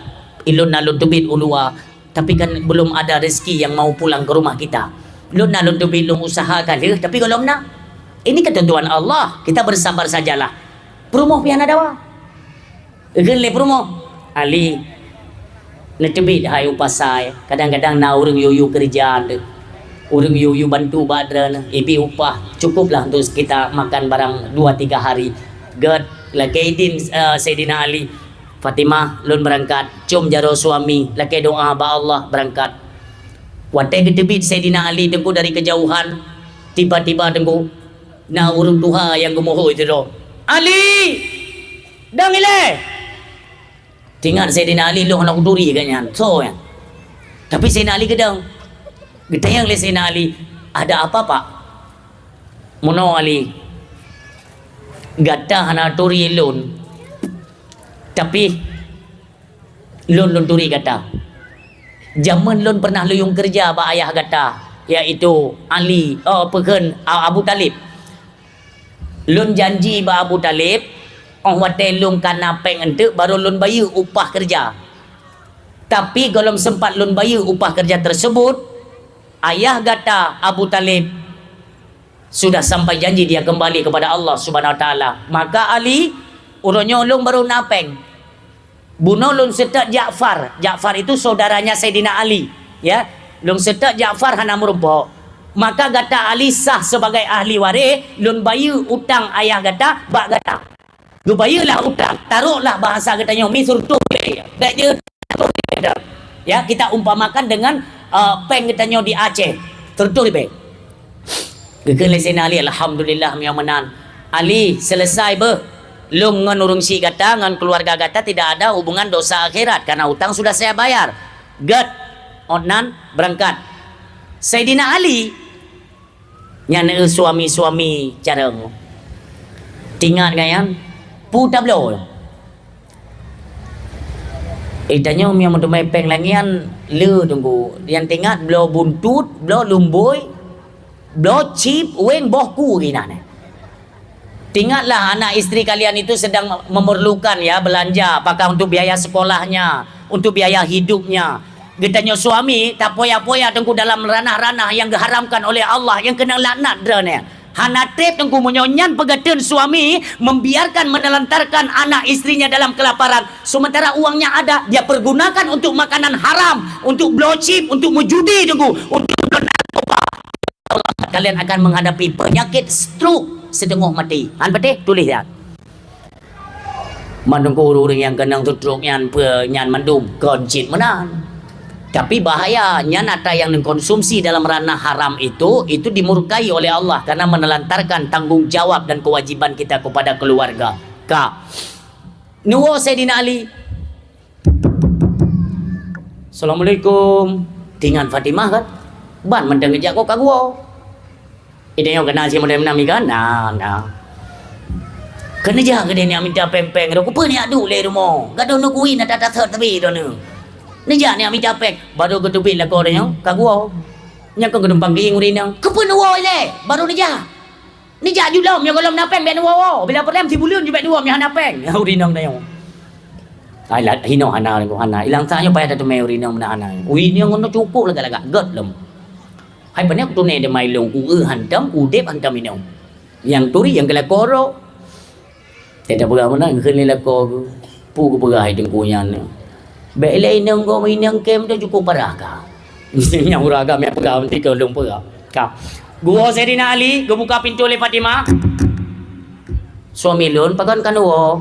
Ilôn na lôn teubiet u luwa, tapi kan belum ada rezeki yang mau pulang ke rumah kita. Lôn na lôn teubiet lôn usaha ka lheueh, tapi gohlom na. Ini ketentuan Allah, kita bersabar sajalah. Peurumoh pih hana dawa. Geukheun lé peurumoh, "Ali, neuteubiet hai u pasai, kadang-kadang na ureuëng yue-yue keureuja deuh. Ureuëng yue-yue bantu bak droeneuh, ibi upah, cukuplah untuk kita makan barang dua tiga hari." Gét, lakée idin, eh, Saidina Ali, "Fatimah, lôn beurangkat, com jaroe suami, lakée doá bak Allah, beurangkat." Watée geuteubiet Saidina Ali teungku dari keujauhan, tiba-tiba teungku, na ureuëng tuha nyang geumohôi sidroe, "Ali! Dong ilée!" Teuingat Saidina Ali lôn hana kuturi geuh nyan, soe nyan. Tapi Saidina Ali geudong. Geutanyong lé Saidina Ali, "Ada apa, Pak?" "Meunoe Ali, gata hana turi lôn, tapi lôn, lôn turi gata. Jameun lôn pernah luyueng keureuja bak ayah gata, yaitu Ali, oh, peukheun, A-, Abu Thalib. Lôn janji bak Abu Thalib, 'oh watèe lôn ka na pèng eunteuk, barô lôn bayeue upah keureuja. Tapi gohlom seumpat lôn bayeue upah keureuja teurseubut, ayah gata, Abu Thalib, sudah sampai janji dia kembali kepada Allah Subhanahu Wa Taala. Maka Ali, uroe nyoe lôn barô na pèng.'" "Bunoe lôn seutôt Ja'far." Ja'far itu saudaranya Saidina Ali, ya. "Lôn seutôt Ja'far hana meurumpok. Maka gata Ali sah sebagai ahli waréh, lôn bayeue utang ayah gata bak gata." Geubayeue lah utang, taroklah bahasa geutanyoe mi seureutoh lé. Bèk jeuet seureutoh lé. Ya, kita umpamakan dengan, eh, pèng geutanyoe di Aceh. Seureutoh lé. Geukheun lé Saidina Ali, "Alhamdulillah, meunyoe meunan. Ali, seuleusai beuh. Lôn ngon ureueng chik gata, ngon keuluwarga gata tidak ada hubungan dosa akhirat, karena utang sudah saya bayar. Gèt, 'oh nan beurangkat." Saidina Ali, nyan, eh, suami-suami carông. Tingat ngon nyan, peue tabloe. Eh, tanyoe meunyoe meuteumé pèng lagèe nyan, le Teungku. Nyang teuingat bloe buntut, bloe lumbôi, bloe chip, weng boh ku inan. Teuingatlah anak istri kalian itu sedang memerlukan, ya, belanja, apakah untuk biaya sekolahnya, untuk biaya hidupnya. Geutanyoe suami tapoya-poya Teungku dalam ranah-ranah nyang geuharamkan oleh Allah, nyang keunong laknat Droeneuh. Hana trép Teungku, meunyoe nyan peugah theun suami membiarkan menelantarkan anak istrinya dalam kelaparan, sementara uangnya ada, dia pergunakan untuk makanan haram, untuk bloe chip, untuk meujudi Teungku, untuk bloe narkoba. Kalian akan menghadapi penyakit stroke, siteungoh maté. Han patéh? Tuléh nyan. Man Teungku, ureueng-ureueng nyang keunong stroke nyan peue nyan mandum? Kon cit meunan. Tapi bahaya, nyan atra nyang neukonsumsi dalam ranah haram itu, itu dimurkai oleh Allah karena menelantarkan tanggung jawab dan kewajiban kita kepada keluarga. Ka. Neuwoe Saidina Ali. "Assalamualaikum." Teuingat Fatimah kan? Ban mantong geujak kok ka geuwoe. Idéh nyoe keunan si model meunan mi kan? Na, na. Keuneuk jak keudéh neujak mita péng-péng, keupeue neujak duek lé rumoh? Gadôh neukui na that-that sot teubit droeneuh. Neujak neujak mita péng, barô geuteubiet lakoe tanyoe, ka geuwoe. Nyan kon geudumpang geuieng ureueng inong. Keupeue neuwoe ilèe? Barô neujak. Neujak ju lom, nyoe gohlom na péng bèk neuwoe-woe. Bila peureulèe sibuleuen ju bèk neuwoe, nyoe hana péng. Ureueng inong tanyoe. Ai, la-, hinoe hana, hana. Ilang sa nyoe payah tateumé ureueng inong meunan hana. Ureueng inong ngon cukôp lagak-lagak, gèt lom. Hai, pane kutuné teuma ilong, ku eu hantom, udép hantom inong. Nyang turi, nyang keu lakoe droe. Teuka peugah meunan, kheun lé lakoe geuh. Peue geupeugah hai teungku nyan? Bèk lé inong gob inong kém tu cukôp parah ka. Nyang ureueng agam nyang peugah, meusti keu lôn peugah. Ka. Geuwoe Saidina Ali, geubuka pintoe lé Fatimah. Suami lôn, pakon ka neuwoe?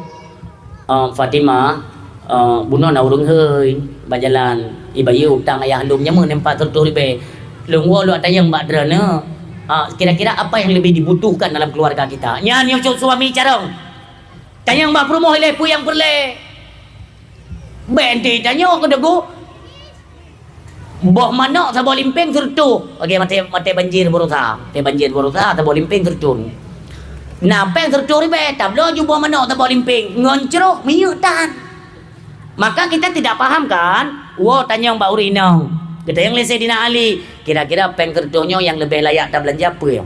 "Ah, Fatimah, ah, bunoe na ureueng hôi bak jalan, ibayeue utang ayah lôn nyan meunan pat sireutoh ribèe. Lôn woe lôn tanyong bak droeneuh, ah, kira-kira apa yang lebih dibutuhkan dalam keluarga kita?" Nyan nyoe cok suami carông. Tanyong bak peurumoh ilèe peue nyang peureulèe. Bèk enti tanyoe keu teungku. Boh manok saboh limpéng sireutoh. Oke, maté, maté banjir Baroesa. Maté banjir Baroesa saboh limpéng sireutoh. Na péng sireutoh ribèe, tabloe ju boh manok saboh limpéng. Ngon crôh minyeuk tan. Maka kita tidak paham kan? Woe tanyong bak ureueng inong. Geutanyong lé Saidina Ali, kira-kira péng sireutoh nyoe nyang leubeh layak tabeulanja peue?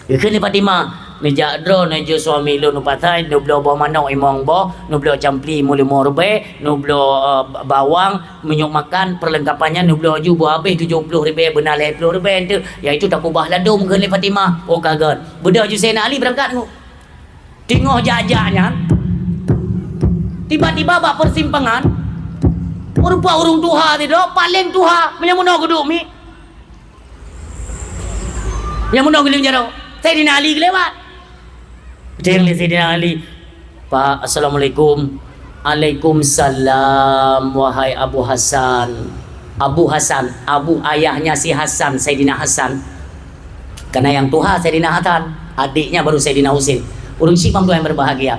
Geukheun lé Fatimah, "Neujak droe neujok suami lôn u pasai, neubloe boh manok limong boh, neubloe campli meulima ribèe, neubloe, eh, bawang, minyeuk makan, perlengkapannya neubloe ju boh habéh tujoh ploh ribèe, beuna lhèe ploh ribèe eunteuk, yaitu takubah ladôm," geukheun lé Fatimah. Oh, ka gèt. Beudôh ju Saidina Ali beurangkat. Teungoh jak-jak nyan, tiba-tiba bak persimpangan, meurumpok ureueng tuha sidroe, paleng tuha, meunyoe meunoe geuduek miet. Nyang meunoe geulieng jaroe, Saidina Ali geulewat. Geutanyong lé Saidina Ali, "Pak, assalamualaikum." "Waalaikumsalam, wahai Abu Hasan." Abu Hasan, abu ayahnya si Hasan, Saidina Hasan. Karena nyang tuha Saidina Hasan, adiknya baru Saidina Husin. Ureueng syiek bang tuan yang berbahagia.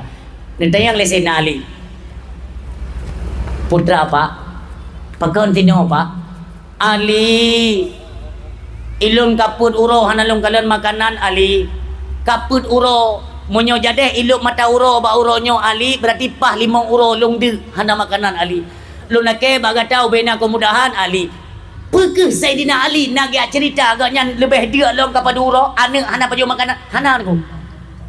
Neutanyong lé Saidina Ali, "Putra, Pak, pakon sinoe, Pak?" "Ali, Ilôn ka peuet uroe hana lôn kalon makanan, Ali. Ka peuet uroe. Meunyoe jadeh ilôb mata uroe bak uroe nyoe, Ali, beurati paih limong uroe lôn deuk hana makanan, Ali. Lôn lakée bak gata ubena keumudahan, Ali. Peu kheueh Saidina Ali na geujak ceurita gobnyan leubeh deuk lom ka padum uroe, aneuëk hana pajoh makanan? Hana, Teungku.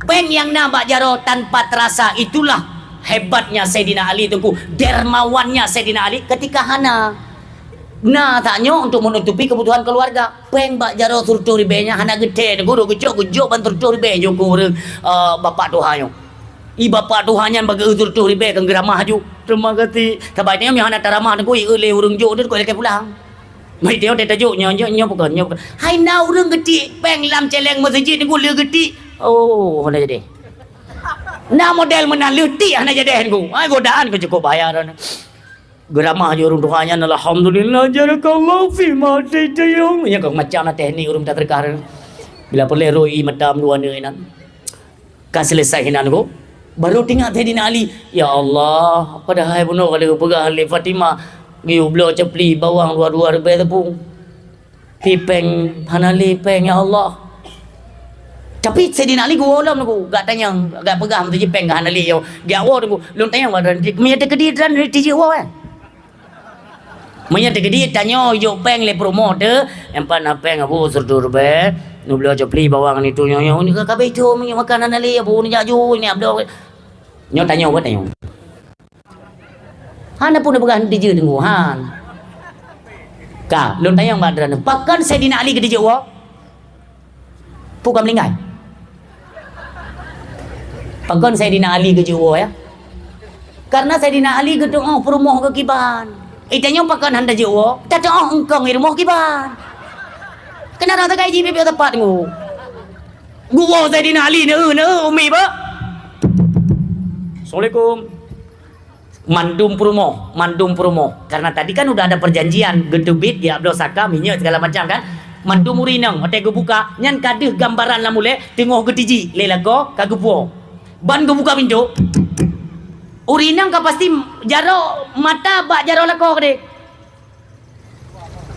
Péng nyang na bak jaroe tanpa terasa, itulah hebatnya Saidina Ali, Teungku. Dermawannya Saidina Ali ketika hana. Na that nyoe untuk menutupi kebutuhan keluarga. Péng bak jaroe sireutôh ribée nyan hana geuthée, Teungku, geucok-geucok ban sireutôh ribée jukuk ureuëng, eh, bapak tuha nyoe. I bapak tuha nyan bak geu sireutôh ribée kan geuramah ju. Terima kasih. Sabai nyoe hana taramah, Teungku, i lé ureuëng jok tu kok lakée pulang. Mai teuh tajok nyoe, nyoe, nyoe bukan, nyoe bukan. Hai na ureuëng geutik péng lam céléng meuseujid, Teungku, le geutik. Oh, hana jadi. Na model meunan le tik hana jadi, Teungku. Hai godaan keu cukup bahaya dah. Geuramah ju ureuëng tuha nyan, "Alhamdulillah, jarakallahu fi ma ataita ya." Nya ka macam na teknik ureuëng mita teureukah. Bila peureulée roi mata dua neu inan. Ka selesai hinan ko. Baru teuingat Saidina Ali, "Ya Allah, padahai bunoe ka lheueh peugah lé Fatimah, geuyue bloe ceupli bawang dua-dua ribée teupeu." Pi péng hana lé péng, ya Allah. Tapi Saidina Ali geuwoe lom, Teungku, gak tanyong, gak peugah meuteujih péng hana lé, yo. Gak woe, Teungku, lôn tanyong bak droeneuh, meunyo teukeudi droeneuh tijeuek woe, eh? Meunyo teukeudi tanyoe jok péng lé peurumoh teuh, "Empat na péng, Abu, sireutôh ribée, neubloe ceupli bawang nyan itu nyoe, nyoe, nyoe ka habéh itu, meunyo makan hana lé, Abu, neujak ju, neubloe." Nyoe tanyoe buet tanyoe. Hana pun neupeugah neutijeuek, Teungku, han. Ka, lôn tanyong bak droeneuh, pakon Saidina Ali geutijeuek woe? Peue ka meuninggai? Pakon Saidina Ali geujeuek woe, ya? Karena Saidina Ali geuteu'oh peurumoh geuh kiban. Eh, tanyoe pakon hana jeuek woe? Tateu'oh eungkong i rumoh kiban. Keunan sagai jih biet-biet teumpat, Teungku. Geuwoe Saidina Ali, neu, neu, umi, ba. Assalamualaikum. Mandum peurumoh, mandum peurumoh. Karena tadi kan udah ada perjanjian, geuteubiet, geubloe saka, minyeuk, segala macam kan. Mandum ureueng inong, watèe geubuka, nyan ka deuh gambaran lam ulèe, teungoh geutiji lé lakoe, ka geupuwoe. Ban geubuka pintoe, ureueng inong ka pasti jaroe mata bak jaroe lakoe keudéh.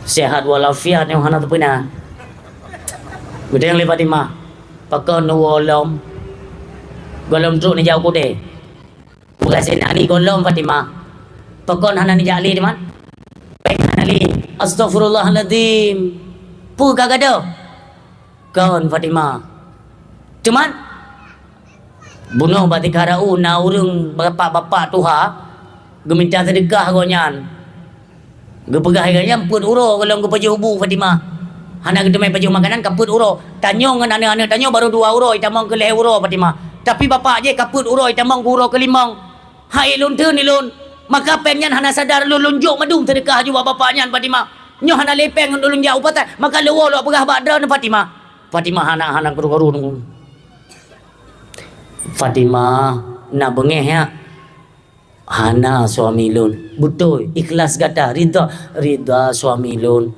Sehat walafiat nyoe hana teupeuna. Geutanyong lé Fatimah, "Pakon neuwoe lom?" "Gohlom trok neujak u keudè." "Peue gasien nani gohlom, Fatimah? Pakon hana neujak lé, teuma?" "Péng hana lé." "Astaghfirullahalazim. Peue ka gadôh?" "Kon, Fatimah. Teuma bunoe bak Tikarau na ureueng bapak-bapak tuha geumita seudeukah gobnyan. Geupeugah lagèe nyan peuet uroe gohlom geupajoh bu, Fatimah. Hana geuteumé pajoh makanan ka peuet uroe. Tanyoe ngon aneuk-aneuk tanyoe barô dua uroe, jitamong keu lhèe uroe, Fatimah. Tapi bapak jih ka peuet uroe, jitamong keu uroe keulimong. Hai lôn theun lôn, maka péng nyan hana sadar lôn, lôn jok mandum seudeukah aju bak bapak nyan, Fatimah. Nyoe hana lé péng lôn jak u pasai, maka lôn woe lôn peugah bak droeneuh, Fatimah." Fatimah hana, hana karu-karu. "Fatimah, na beungéh nyak?" "Hana, suami lôn." "Beutôi, ikhlas gata, ridha?" "Ridha, suami lôn."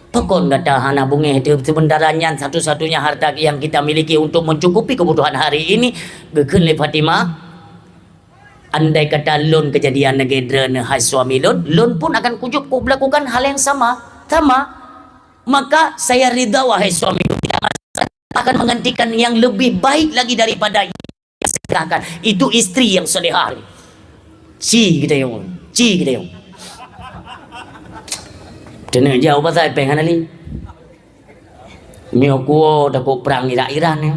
"Pakon gata hana beungéh teuh, sementara nyan satu-satunya harta yang kita miliki untuk mencukupi kebutuhan hari ini?" Geukheun lé Fatimah, "Andai kata lôn keujadian lagèe droeneuh, hai suami lôn, lôn pun akan kujok ku melakukan hal yang sama. Sama. Maka saya ridha, wahai suami lôn, akan menggantikan yang lebih baik lagi daripada sedekahkan." Itu istri yang salehah. Ci geutanyong, ci geutanyong. Teuneuh jauh pasai péng hana lé. Nyoe kuwoe takot prang Irak Iran nyoe.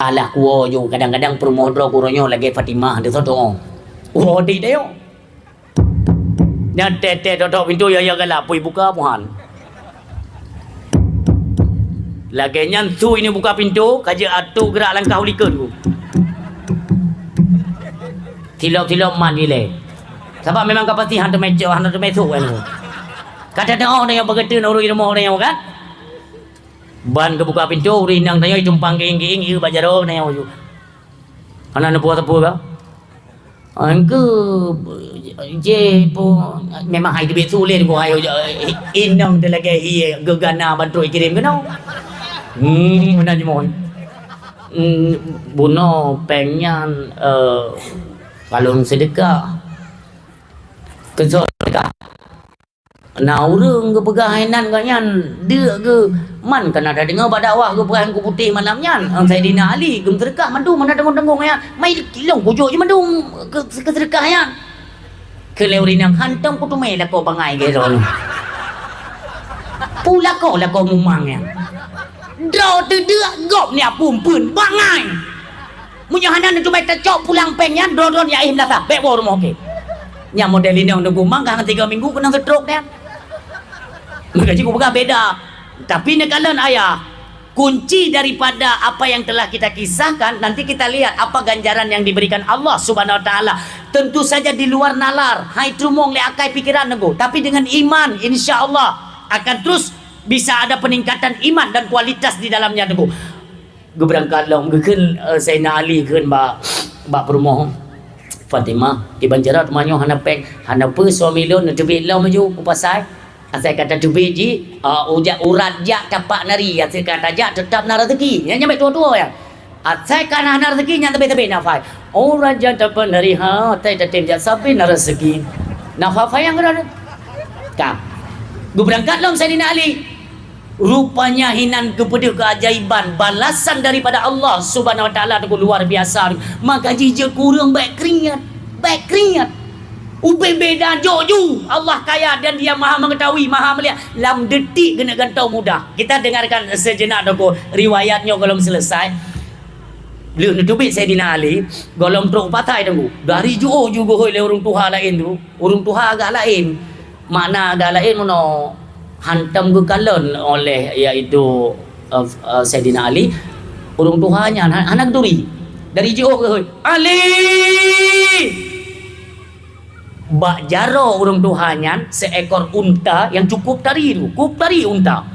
Alah kuwoe ju, kadang-kadang peurumoh droe kuroe nyoe lagèe Fatimah, teusoe-soe. Woe dik tayong. Nyan tét-tét tok-tok pintoe, ya, ya, galak, pui buka, muhan. Lagèe nyan su ini buka pintoe, ka jeuet atô geurak langkah u likot ku. Silop-silop man ilèe. Sabab memang ka pasti han teumé cok, han teumé sôk kan. Ka teudeungoe ureueng nyang beugeuteueng ureueng rumoh ureueng nyan kan. Ban geubuka pintoe, ureueng inong tanyoe itumpang gieng-gieng, ié bak jaroe tanyoe ju. Hana neupeue sapeue ka. Engkeu je pu memang hai teubiet sulet ku hai inong teuh lagèe ié geugana ban trok ikirém keunoe. Hmm, meunan jimoe. Hmm, bunoe péng nyan, eh, kalon seudeukah. Keusoe seudeukah. Na ureuëng geupeugah hai nan geuh nyan, deuk geuh, man kana tadeungoe bak dakwah geupeugah Teungku Putéh malam nyan, Saidina Ali geumeuseudeukah mandum hana tanggong-tanggong nyan, mai lôn kujok jih mandum keu, keu seudeukah nyan. Keu lheueh ureuëng nyan hantom kuteumé lakoe bangai geuh droeneuh. Peue lakoe, lakoe mumang nyan. Droe teudeuk gob nyan pumpeuen bangai. Meunyoe hana neuteumé tacok pulang péng nyan, droe-droe nyan éh meulasah, bék woe rumoh kèe. Nyan model inong teungku mang ka tiga minggu keunong stroke nyan. Maka jih kupeugah beda. Tapi neukalon ayah, kunci daripada apa yang telah kita kisahkan, nanti kita lihat apa ganjaran yang diberikan Allah Subhanahu Wa Taala. Tentu saja di luar nalar, hai teurumong lé akai pikiran teungku. Tapi dengan iman, insya Allah akan terus bisa ada peningkatan iman dan kualitas di dalamnya teungku. Geubeurangkat lom, geukheun, eh, Saidina Ali kheun bak, bak peurumoh, "Fatimah, kiban cara teuma nyoe hana péng, hana peue suami lôn neuteubiet lom laju u pasai. Asai ka tateubiet jih, ah, uja-, urat jak tapak nari, asai ka tajak teutap na raseuki." Nyan nyang bék tuwoe-tuwoe nyan. Asai ka na, na raseuki nyan teubiet-teubiet nafai. "Urat jak tapak nari, ha, asai tatem jak sabe na raseuki." Nafai fayang keudroe. Ka. Geubeurangkat lom Saidina Ali. Rupanya hinan geupeudeuh keajaiban balasan daripada Allah Subhanahu Wa Taala teungku luar biasa. Maka jih jeuet keu ureuëng bék kriet, bék kriet. Ubé beda jok ju. Allah kaya dan Dia Maha Mengetahui, Maha Melihat. Lam detik geuneuk gantoe mudah. Kita dengarkan sejenak teungku riwayat nyoe gohlom selesai. Lheueh neuteubiet Saidina Ali, gohlom trok u pasai teungku. Dari jiôh ju geuhôi lé ureuëng tuha laén tu. Ureuëng tuha agak laén. Makna agak laén meunoe. Hantom geukalon oleh, yaitu, eh, eh, Saidina Ali, ureuëng tuha nyan ha-, hana geuturi. Dari jiôh geuhôi, "Ali!" Bak jaroe ureuëng tuha nyan seekor unta nyang cukup tari tu, cukup tari unta.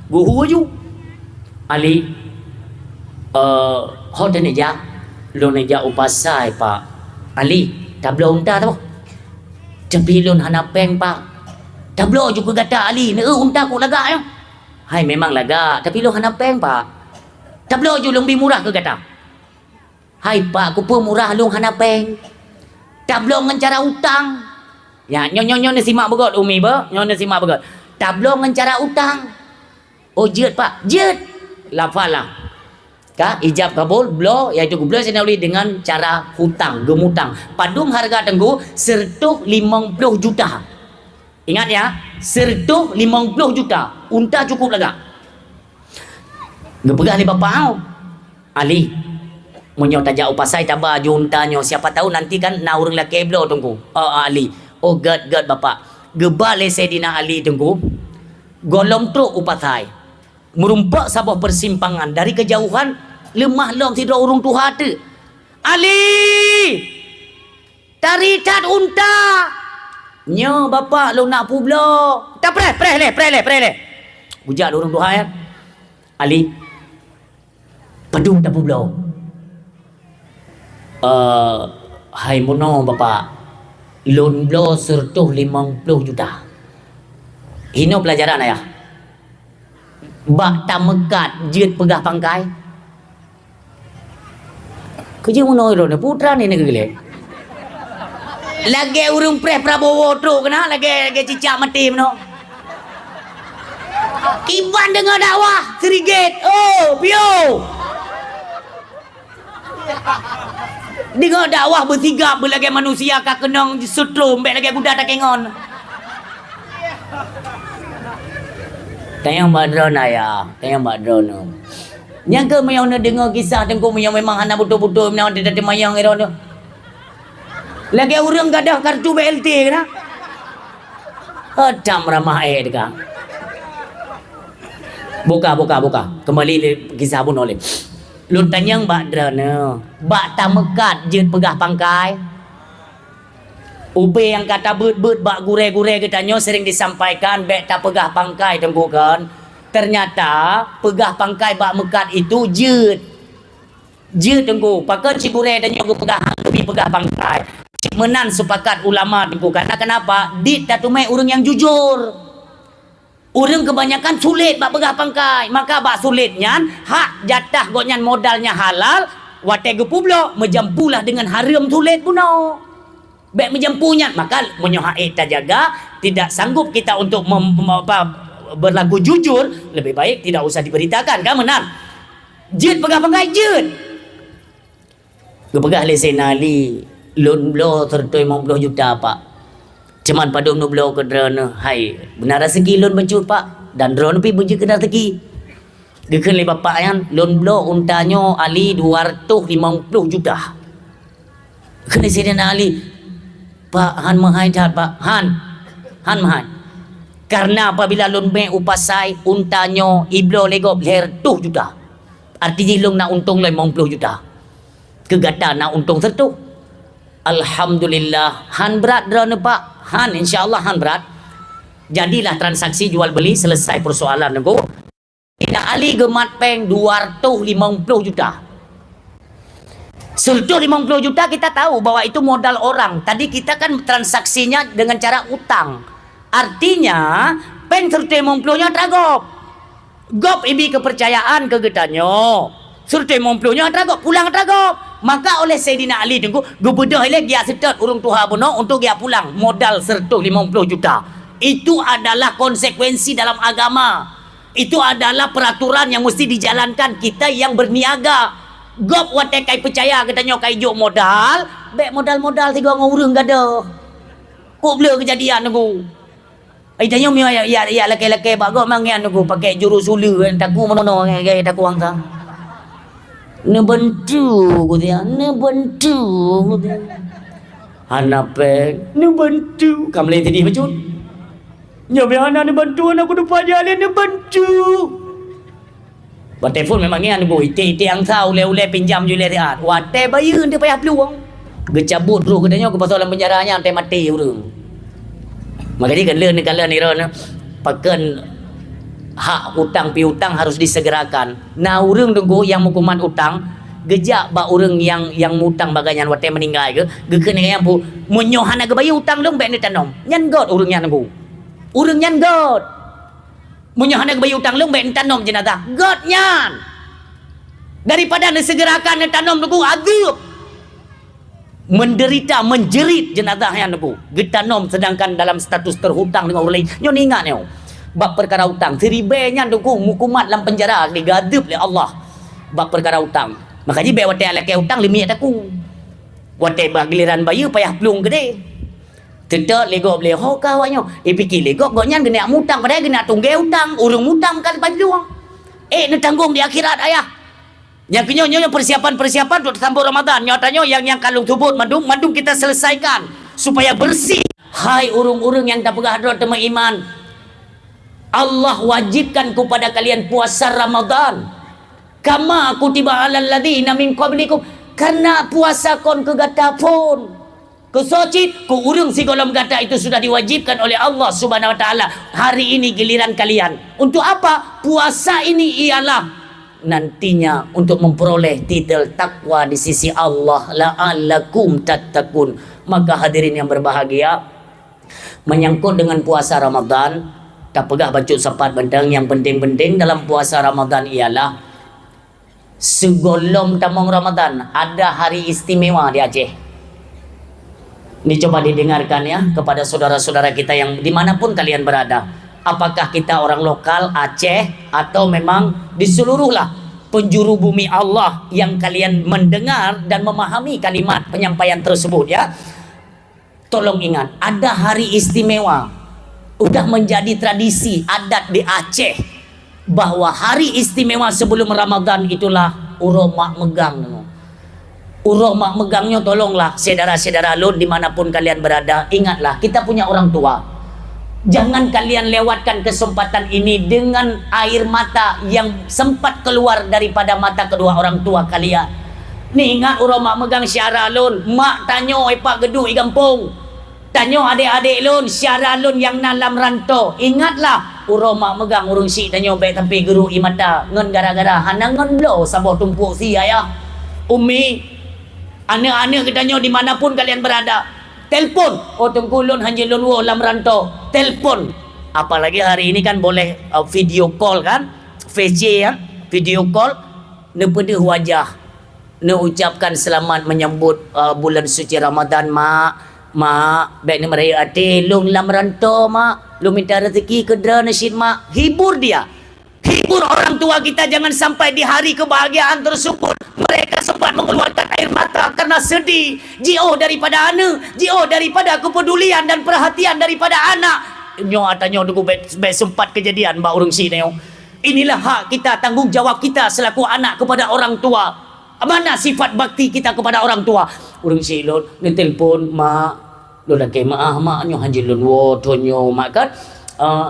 Geuhôi ju, "Ali, eh, ho taneuk jak?" "Lôn neuk jak u pasai, Pak." "Ali, tabloe unta tabloe." "Tapi lôn hana péng, Pak." "Tabloe ju keu gata, Ali, neueu unta kok lagak nyoe." "Hai, memang lagak, tapi lôn hana péng, Pak." "Tabloe ju lôn bi murah keu gata." "Hai, Pak, keupeue murah, lôn hana péng." "Tabloe ngon cara utang." Ya, nyoe, nyoe, nyoe neusimak beugöt, Umi, beuh. Nyoe neusimak beugöt. "Tabloe ngon cara utang." "Oh, jeuet, Pak." "Jeuet." Lafala. Ka, ijab kabul, bloe, yaitu geubloe Saidina Ali dengan cara hutang, geumutang. Padum harga teungku, seureutôh limong ploh juta. Ingat ya, seureutôh limong ploh juta. Unta cukup lagak. Geupeugah lé bapak, "Au, Ali, meunyoe tajak u pasai taba ju unta nyoe, siapa tahu nanti kan na ureuëng lakée bloe teungku." "Oh, Ali." "Oh, gét, gét, Bapak." Geuba lé Saidina Ali teungku, gohlom trok u pasai. Meurumpok saboh peusimpangan, dari keujauhan leumah lom sidroe ureuëng tuha teuk. "Ali! Tari that unta!" "Nyoe, Bapak, lôn nak peubloe." "Tapreh, preh lé, preh lé, preh lé!" Geuja lé ureuëng tuha nyan. "Ali, padum tapeubloe?" "Eh, hai meunoe, Bapak, lôn bloe seureutôh limong ploh juta." Hinoe peulajaran, Ayah. Bak tameukat jeuet peugah pangkai. Keujeuet meunoe droeneuh, putra ni neugeugleh. Lagée ureuëng preh Prabowo trok keunan, lagée, lagée cicak maté meunoe. Kiban deungoe dakwah, sirigét, oh, piôh. Deungoe dakwah beusigap beulagée manusia ka keunong seutrom, bék lagée guda takengon. Tanyong bak droeneuh, Ayah, tanyong bak droeneuh. Nyang keuh meunyoe neudeungoe kisah teungku, meunyoe memang hana beutôi-beutôi, meunyoe teuh-teuh manyong droeneuh. Lagée ureuëng gadôh kartu B L T keunan. Heutam ramah ék teuka. Buka, buka, buka. Keumbali lé kisah bunoe lé. Lôn tanyong bak droeneuh, bak tameukat jeuet peugah pangkai? Ubé nyang ka tabeuet-beuet bak gurée-gurée geutanyoe sering disampaikan bék tapeugah pangkai teungku kon. Ternyata peugah pangkai bak meukat itu jeuet. Jeuet teungku, pakon cit gurée tanyoe geupeugah hana geubi peugah pangkai. Cit meunan seupakat ulama teungku, karena kenapa? Dit tateumé ureuëng nyang jujur. Ureuëng keubanyakan sulet bak peugah pangkai, maka bak sulet nyan hak jatah gobnyan modalnya halal, watée geupeubloe meujampulah deungon hareuem sulet bunoe. Bèk meujampu nyan, maka meunyoe hak ék tajaga, tidak sanggup kita untuk mem-, mem-, apa, berlaku jujur, lebih baik tidak usah diberitakan, kan meunan? Jeuet peugah bangai, jeuet. Geupeugah lé Saidina Ali, "Lôn bloe seureutôh limong ploh juta, Pak. Cuman padum neubloe keu droeneuh, hai, beuna raseuki lôn bacut, Pak, dan droeneuh pih beujeuet keu raseuki." Geukheun lé bapak nyan, "Lôn bloe unta nyoe, Ali, dua reutôh limong ploh juta." Kheun lé Saidina Ali, "Pak, han meuhai that, Pak. Han. Han meuhai. Karena apabila lôn mè u pasai, unta nyoe ibloe lé gob lhèe reutôh juta. Arti jih lôn na untông lom limong ploh juta. Keu gata na untông seureutôh." Alhamdulillah, han brat droeneuh, Pak. Han, insya Allah han brat. Jadilah transaksi jual beli, selesai persoalan teungku. Saidina Ali geumat pèng dua reutôh limong ploh juta. Seureutôh limong ploh juta kita tahu bahwa itu modal orang. Tadi kita kan transaksinya dengan cara utang. Artinya, pèng seureutôh limong ploh nyoe atra gob. Gob ibi keupercayaan keu geutanyoe. Seureutôh limong ploh nyoe atra gob, pulang atra gob. Maka oleh Saidina Ali teungku, geubeudôh ilèe geujak seutôt ureueng tuha bunoe untuk geujak pulang modal seureutôh limong ploh juta. Itu adalah konsekuensi dalam agama. Itu adalah peraturan yang mesti dijalankan kita yang berniaga. Gob watèe ka ipeucaya geutanyoe ka ijok modal, bèk modal-modal sigoe ngon ureueng gadoh. Kok bleu keujadian teungku. Ai tanyoe meunyoe ya, ya, ya lakèe-lakèe bak gob mangat teungku, pakèk jurus uleue, taku meunoe, ngai, ngai, taku angsa. Neubantu, ku dia, neubantu, ku dia. Hana pèng, neubantu. Ka mulai jadi bacut. Nyoe biar hana neubantu, aneuk kudu pajan lé neubantu. Watèe phôn memang nyan, bu, iték-iték angsa, ulèe-ulèe pinjam ju lé siat. Watèe bayeue, hana payah plueng. Geucabut roh geutanyoe, geupasoe lam penjara nyan, watèe maté ureueng. Maka jih kan lheueh neukalon droeneuh, pakon hak utang piutang harus disegerakan. Na ureueng teungku nyang meukumat utang, geujak bak ureueng nyang, nyang mutang bak gobnyan watèe meuninggai geuh, geukheun lagèe nyan, bu, "Meunyoe hana geubayeue utang lôn, bèk neutanom." Nyan göt ureueng nyan teungku. Ureueng nyan göt. Meunyoe hana geubayeue utang lôn, bèk neutanom jeunazah. Göt nyan. Daripada neusegerakan neutanom teungku, ageueb. Menderita, menjerit jeunazah nyan teungku. Geutanom sedangkan dalam status terhutang deungon ureueng laén. Nyoe ingat nyoe. Bab peukara utang. Siribèe nyan teungku meukumat lam penjara, digadeueb lé Allah. Bab peukara utang. Maka jih bèk watèe lakèe utang, leumiek taku. Watèe bak giliran bayeue, payah plueng keudéh. Teutôt lé gob lé ho ka awak nyoe. Ipike lé gob, gobnyan geuneuk mutang, padahai geuneuk tunggé utang, ureueng mutang ka leupah luwang. Eh, neutanggong di akhirat, ayah. Nyang keunyoe, nyoe, nyoe persiapan-persiapan untuk teusambot Ramadan. Nyoe ata nyoe nyang, nyang ka lôn seubut mandum, mandum kita selesaikan supaya bersih. Hai ureueng-ureueng nyang tapeugah droe teumeuiman, Allah wajibkan kepada kalian puasa Ramadan. Kama kutiba alal ladzina min qablikum. Karena puasa kon keu gata phon. Keu soe cit, keu ureueng sigohlom gata itu sudah diwajibkan oleh Allah Subhanahu wa Taala. Hari ini giliran kalian. Untuk apa? Puasa ini ialah nantinya untuk memperoleh titel takwa di sisi Allah, la'allakum tattaqun. Maka hadirin yang berbahagia, menyangkut dengan puasa Ramadan, tapeugah bacut sapat beunteng, yang penting-penting dalam puasa Ramadan ialah Sigohlom tamong Ramadan, ada hari istimewa di Aceh. Ini coba didengarkan ya, kepada saudara-saudara kita yang dimanapun kalian berada. Apakah kita orang lokal Aceh atau memang di seluruhlah penjuru bumi Allah yang kalian mendengar dan memahami kalimat penyampaian tersebut ya? Tolong ingat, ada hari istimewa. Udah menjadi tradisi adat di Aceh bahwa hari istimewa sebelum Ramadan itulah uroe mak meugang. Uroe mak meugang nyoe tolonglah syedara-syedara lôn dimanapun kalian berada, ingatlah kita punya orang tua. Jangan kalian lewatkan kesempatan ini dengan air mata yang sempat keluar daripada mata kedua orang tua kalian. Neuingat uroe mak meugang syedara lôn, mak tanyoe i pat geuduek i gampông. Tanyoe adék-adék lôn, syedara lôn nyang na lam rantô. Ingatlah, uroe mak meugang ureueng syik tanyoe bèk sampai geuruek i mata ngon gara-gara hana ngon bloe saboh tumpuk sie ayah. Umi, aneuk-aneuk geutanyoe dimanapun kalian berada, telpon. Oh, Teungku, lôn hanjeuet lôn woe lam rantô. Telpon. Apalagi hari ini kan boleh, uh, video call kan? V C ya, video call. Neupeudeuh wajah. Neuucapkan selamat menyambut, uh, bulan suci Ramadan, Mak. "Mak, bèk neumeureuyek até, lôn lam rantô, Mak. Lôn minta rezeki keu droeneuh cit, Mak." Hibur dia. Hibur orang tua kita, jangan sampai di hari kebahagiaan tersebut mereka sempat mengeluarkan air mata karena sedih. Jiôh daripada aneuk, jiôh daripada kepedulian dan perhatian daripada anak. Nyoe ata nyoe Teungku bèk, bèk sempat kejadian bak ureueng syiek nyoe. Inilah hak kita, tanggung jawab kita selaku anak kepada orang tua. Mana sifat bakti kita kepada orang tua? Ureueng syiek lôn neutelepon, "Mak, lôn lakèe meu'ah, Mak, nyoe hanjeuet lôn woe thôn nyoe, Mak, kan? Eh,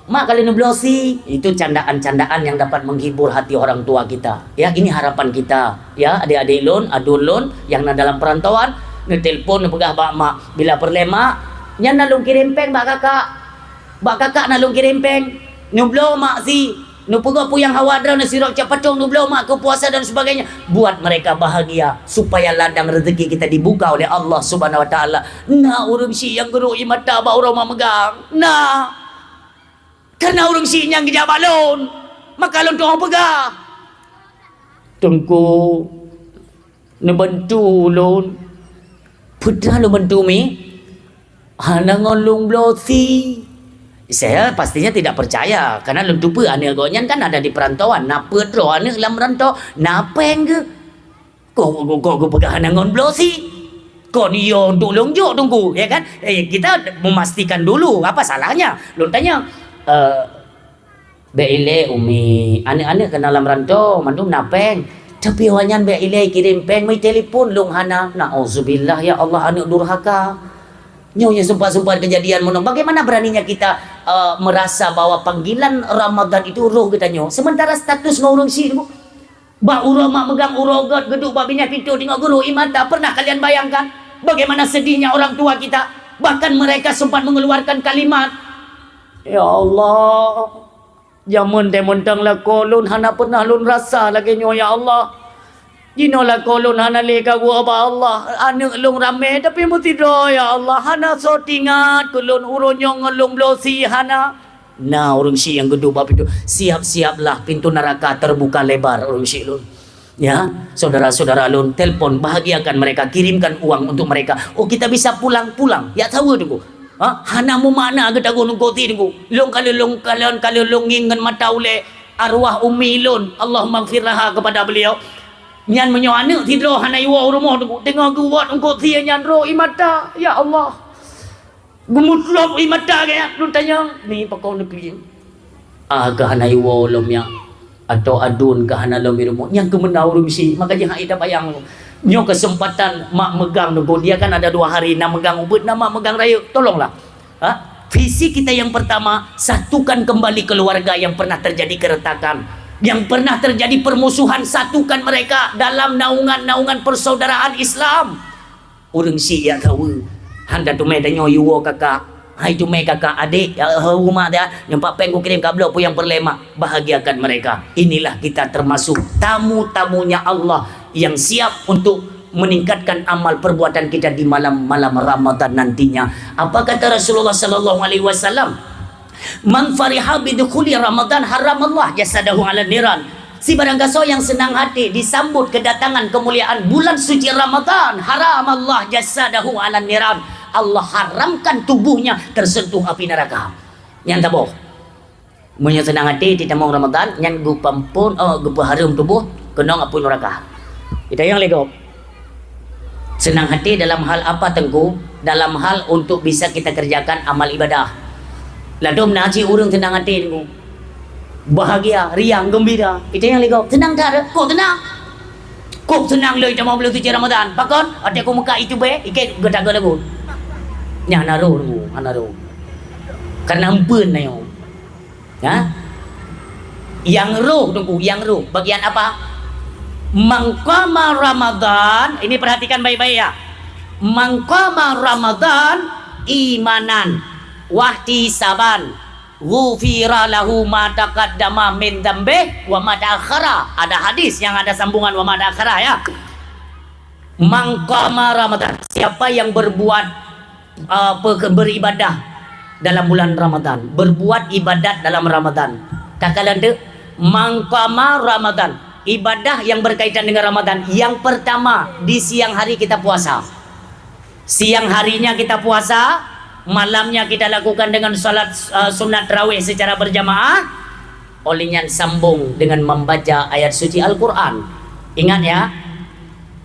Mak, ka lheueh neubloe sie." Itu candaan-candaan yang dapat menghibur hati orang tua kita. Ya, ini harapan kita. Ya, adik-adik lôn, aduen lôn yang na dalam perantauan, neutelepon, neupeugah bak mak, "Bila peureulèe, Mak, nyan na lôn kirém pèng bak kakak. Bak kakak na lôn kirém pèng. Neubloe mak sie. Neupeugot peue nyang hawa droeneuh, sirop cap patong neubloe mak keu puasa dan sebagainya." Buat mereka bahagia, supaya ladang rezeki kita dibuka oleh Allah Subhanahu wa Taala. Na ureueng syiek nyang geurok ie mata bak uroe mak meugang. Na. Karena ureueng syiek nyan geujak bak lôn, maka lôn teungoh peugah. Teungku, neubantu ulôn. Peue teuma lôn bantu, Mi? Hana ngon lôn bloe sie. Saya pastinya tidak percaya, karena lôn teupeue aneuk gobnyan kan ada di perantauan. Na peuet droe aneuk lam rantau, na pèng geuh. Kok, kok, kok geupeugah hana ngon bloe sie? Kon yo untuk lôn jok, Teungku, ya kan? Eh, kita memastikan dulu, apa salahnya? Lôn tanya, eh, "Bèk ilèe, Umi, aneuk-aneuk keunan lam rantau, mandum na pèng. Tapi awaknyan bèk ilèe kirém pèng, meutelepon lôn hana." Nauzubillah, ya Allah, aneuk durhaka. Nyoe nyang sempat-sempat kejadian meunoe. Bagaimana beraninya kita, eh, merasa bahwa panggilan Ramadan itu roh geutanyoe, sementara status ngon ureueng syiek, Bu? Bak uroe mak meugang, uroe göt geuduek bak binéh pintoe teungoh geurok ie mata. Pernah kalian bayangkan bagaimana sedihnya orang tua kita? Bahkan mereka sempat mengeluarkan kalimat, "Ya Allah, jameun teuh mantong lakoe lôn hana pernah lôn rasa lagèe nyoe, ya Allah. Jinoe lakoe lôn hana lé ka geuwoe bak Allah. Aneuk lôn ramè, tapi meusidroe, ya Allah. Hana soe teuingat keu lôn, uroe nyoe ngon lôn bloe sie hana." Na ureueng syiek nyang geuduek bak pintoe, siap-siaplah, pintu neraka terbuka lebar, ureueng syiek lôn. Ya, saudara-saudara lôn, telepon, bahagiakan mereka, kirimkan uang untuk mereka. Oh, kita bisa pulang, pulang. Ya, tahu tu. Ha? Hana mumakna geutanggong nungkot ti, Teungku. Lôn ka lheueh, lôn ka lheueh, ka lheueh lôn ngieng ngon mata ulèe arwah umi lôn, Allahummaghfir laha, kepada beliau. Nyan meunyoe aneuk sidroe hana iwoe u rumoh, Teungku, teungoh geuwot eungkot sie nyan rhot ie mata. Ya Allah. Geumeutrôp ie mata geuh, lôn tanyong, "Mi, pakon neukeuh?" "Ah, ka hana iwoe lom nyan. Atau aduen ka hana lom i rumoh." Nyang keumeuna ureueng syiek, maka jih hana tabayang. Nyoe keuseumpatan mak meugang, Teungku. Dia kan ada dua hari, na meugang ubit, na mak meugang rayeuk. Tolonglah. Ha? Visi kita yang pertama, satukan kembali keluarga yang pernah terjadi keretakan, yang pernah terjadi permusuhan, satukan mereka dalam naungan-naungan persaudaraan Islam. Ureueng syiek jak saweue. Han ka teumé tanyoe, "Yue woe kakak." "Hai teumé kakak, adék, ya, heu, umak dah, nyoe pat péng kukirém, kabloe peue nyang peureulée mak." Bahagiakan mereka. Inilah kita termasuk tamu-tamunya Allah yang siap untuk meningkatkan amal perbuatan kita di malam-malam Ramadan nantinya. Apa kata Rasulullah sallallahu alaihi wasallam? "Man fariha bidukhuli Ramadan, haramallah jasadahu 'alan niran." Sibarang gasoe nyang seunang hati disambut kedatangan kemuliaan bulan suci Ramadan, haramallah jasadahu 'alan niran. Allah haramkan tubuhnya tersentuh api neraka. Nyan taboh. Meunyoe seunang hati titamong Ramadan, nyan geupeuampon, oh, geupeuhareuem tuboh keunong apui neraka. Kita nyang lé gob. Seunang hati dalam hal apa, Teungku? Dalam hal untuk bisa kita kerjakan amal ibadah. Ladôm na cit ureuëng seunang hati, Teungku. Bahagia, riang, geumbira. Itu nyang lé gob. Seunang that, kok seunang? Kok seunang lé tamong buleuen suci Ramadan. Pakon? Watée ku meukat YouTube, ikét geutanggong lagu. Nyan hana roh, Teungku, hana roh. Karena empeuen na nyoe. Ya? Yang roh, Teungku, yang roh. Bagian apa? Man qama Ramadan, ini perhatikan baik-baik ya. Man qama Ramadan imanan wahtisaban, ghufira lahu ma taqaddama min dzambih wa ma ta'akhkhara. Ada hadis yang ada sambungan wa ma ta'akhkhara ya. Man qama Ramadan, siapa yang berbuat, uh, pe-, beribadah dalam bulan Ramadan, berbuat ibadat dalam Ramadan. Takalon teuk, man qama Ramadan, ibadah yang berkaitan dengan Ramadan. Yang pertama, di siang hari kita puasa. Siang harinya kita puasa, malamnya kita lakukan dengan salat, eh, sunat tarawih secara berjamaah. Oleh nyan sambung dengan membaca ayat suci Al-Quran. Ingat ya,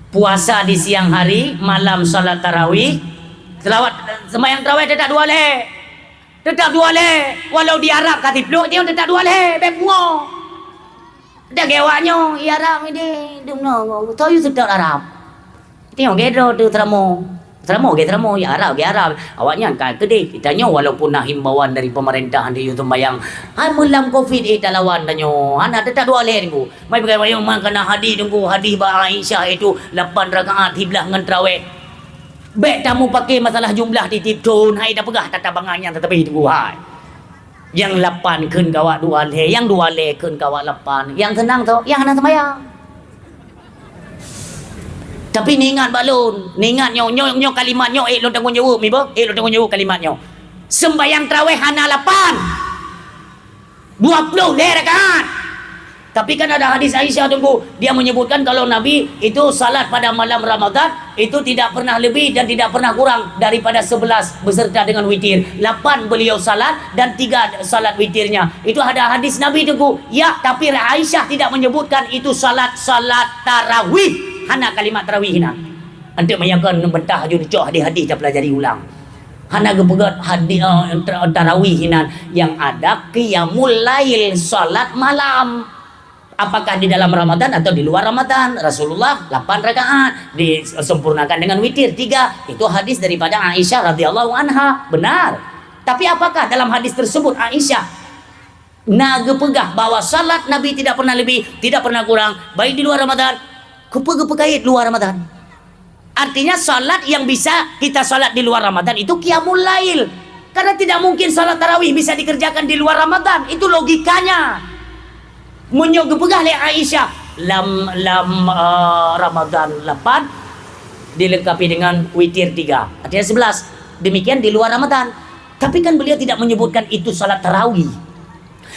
puasa di siang hari, malam salat tarawih, selawat, sembahyang tarawih tetap dua lé. Tetap dua lé. Walau di Arab ka siploh, dia tetap dua lé, bék pungo. Dah gewak nyoe, i Arab ni deh, dum no, toh you sedot Arab. Tengok gedro tu teramo. Teramo ge teramo, ya Arab ge Arab. Awak nyan ka keudeh. Tanyoe walaupun na himbauan dari pemerintah di you sembahyang, hai meulam covid eh talawan tanyoe. Hana tetap dua lé nunggu. Mai peugah wayang man kana hadis nunggu, hadis ba Aisyah itu lapan rakaat siblah ngon tarawih. Bék tamu pakai masalah jumlah tiep-tiep thon, hai dah peugah tata bangai nyan tetapi tunggu hai. Nyang lapan kheun kawak dua lé, nyang dua lé kheun kawak lapan. Nyang seunang tu, nyang hana seumayang. Tapi niingat bak lôn, niingat nyoe, nyoe, nyoe kalimat nyoe, eh, lôn tanggong jaweueb, mi beuh, eh, lôn tanggong jaweueb kalimat nyoe. Sembahyang tarawih hana lapan. Dua ploh lé rakaat. Tapi kan ada hadis Aisyah, Teungku. Dia menyebutkan kalau Nabi itu salat pada malam Ramadan, itu tidak pernah lebih dan tidak pernah kurang daripada sebelas beserta dengan witir. Lapan beliau salat dan tiga salat witirnya. Itu ada hadis Nabi, Teungku. Ya, tapi Aisyah tidak menyebutkan itu salat, salat tarawih. Hana kalimat tarawih na. Anteuk meunyoe kon bantah aju neucok hadis-hadis tapelajari ulang. Hana geupeugah hadis, eh, ta-, tarawih inan. Yang ada qiyamul lail, salat malam. Apakah di dalam Ramadan atau di luar Ramadan? Rasulullah lapan rakaat, disempurnakan dengan witir tiga. Itu hadis daripada Aisyah radhiyallahu anha. Benar. Tapi apakah dalam hadis tersebut Aisyah na geupeugah bahwa salat Nabi tidak pernah lebih, tidak pernah kurang, baik di luar Ramadan? Keupeue geupeukaid luar Ramadan? Artinya, salat yang bisa kita salat di luar Ramadan itu qiyamul lail. Karena tidak mungkin salat tarawih bisa dikerjakan di luar Ramadan. Itu logikanya. Meunyoe geupeugah lé Aisyah, lam, lam, eh, Ramadan lapan dilengkapi dengan witir tiga, artinya sebelas. Demikian di luar Ramadan. Tapi kan beliau tidak menyebutkan itu salat tarawih.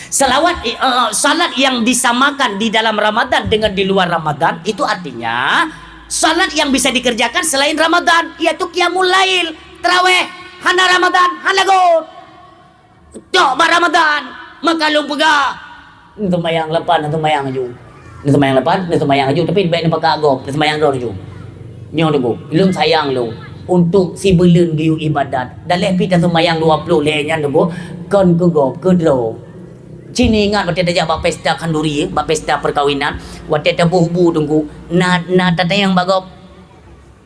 Salawat, eh, salat yang disamakan di dalam Ramadan dengan di luar Ramadan, itu artinya salat yang bisa dikerjakan selain Ramadan, yaitu qiyamul lail, tarawih, hana Ramadan, hana lagot. Tok bak Ramadan, maka lôn peugah, "Neuseumayang lapan, neuseumayang aju. Neuseumayang lapan, neuseumayang aju, tapi bék neupakat gob, neuseumayang droe aju." Nyoe Teungku, lôn sayang lôn untuk sibeuleuen geuyue ibadat. Daleh pih taseumayang dua ploh lé nyan Teungku, kon keu gob, keu droe. Ci neuingat watée tajak bak pesta khanduri, bak pesta perkawinan, watée taboh bu Teungku, na, na tatanyong bak gob.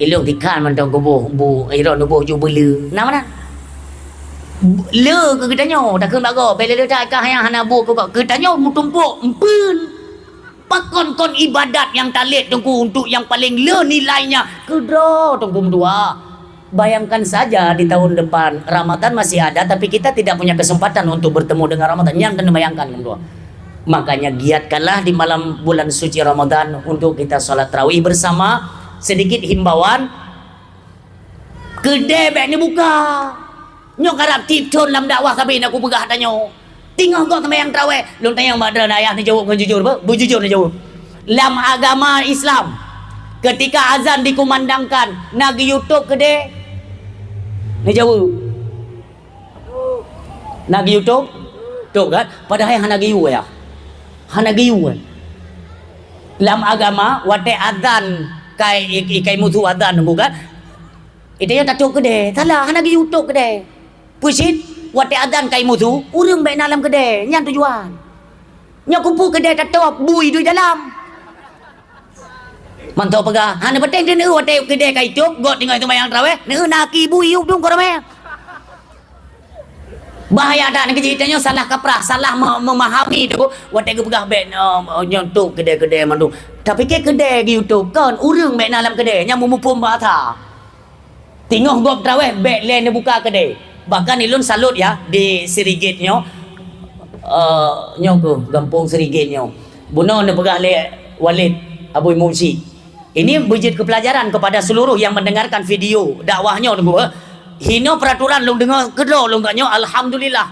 Ilôn dikhan mantong kuboh bu, ilôn neuboh ju beule. Na meunan? Le keu geutanyoe, takheun bak gob, bék le-le that kah nyang hana bu keu gob. Geutanyoe meutumpok empeuen. Pakon kon ibadat nyang talét Teungku untuk nyang paleng le nilainya? Keudroe Teungku meutuah. Bayangkan saja di tahun depan, Ramadan masih ada, tapi kita tidak punya kesempatan untuk bertemu dengan Ramadan. Nyang keuneuk bayangkan, Teungku. Makanya giatkanlah di malam bulan suci Ramadan untuk kita salat tarawih bersama. Sedikit himbauan, keudè bék neubuka. Nyoe karab tiep thon lam dakwah sabe na kupeugah tanyoe. Teungoh gob seumayang tarawih, lôn tanyong bak droeneuh ayah neujaweueb ngon jujur, beu-, beujujur neujaweueb. Lam agama Islam, ketika azan dikumandangkan, na geuyue tôb keudè? Neujaweueb. Na geuyue tôb? Tôb kan? Padahai hana geuyue ya. Hana geuyue. Lam agama, watèe azan kai, i-, i-, kai musu azan nunggu kan? Ita nyoe tatôb keudè. Salah, hana geuyue tôb keudè. Peue cit, watèe azan kai musu, ureueng bèk na lam keudè. Nyan tujuan. Nyoe keupeue keudè tatôb, bui di dalam. Mantong peugah, hana peuténg teuh watèe keudè kai tôb, gèt teungoh seumayang tarawèh, na aki bui u dum koramè. Bahaya that, nyan keuh tanyoe salah kaprah, salah me-, memahami tu, watèe geupeugah bèk, eh, nyoe tôb keudè-keudè mandum. Tapike keudè geuyue tôb, kon ureueng bèk na lam keudè, nyan meumuphom bahasa. Teungoh gob tarawèh bèk lé neubuka keudè. Bahkan ulôn salut ya, di Sirigit nyoe, eh, nyoe keuh, gampông Sirigit nyoe. Bunoe neupeugah lé Walid Abu Imum Syik. Ini beujeuet keu pelajaran kepada seluruh yang mendengarkan video dakwah nyoe, Teungku, eh. Hinoe peraturan lôn deungoe keudroe lôn geuh nyoe, alhamdulillah.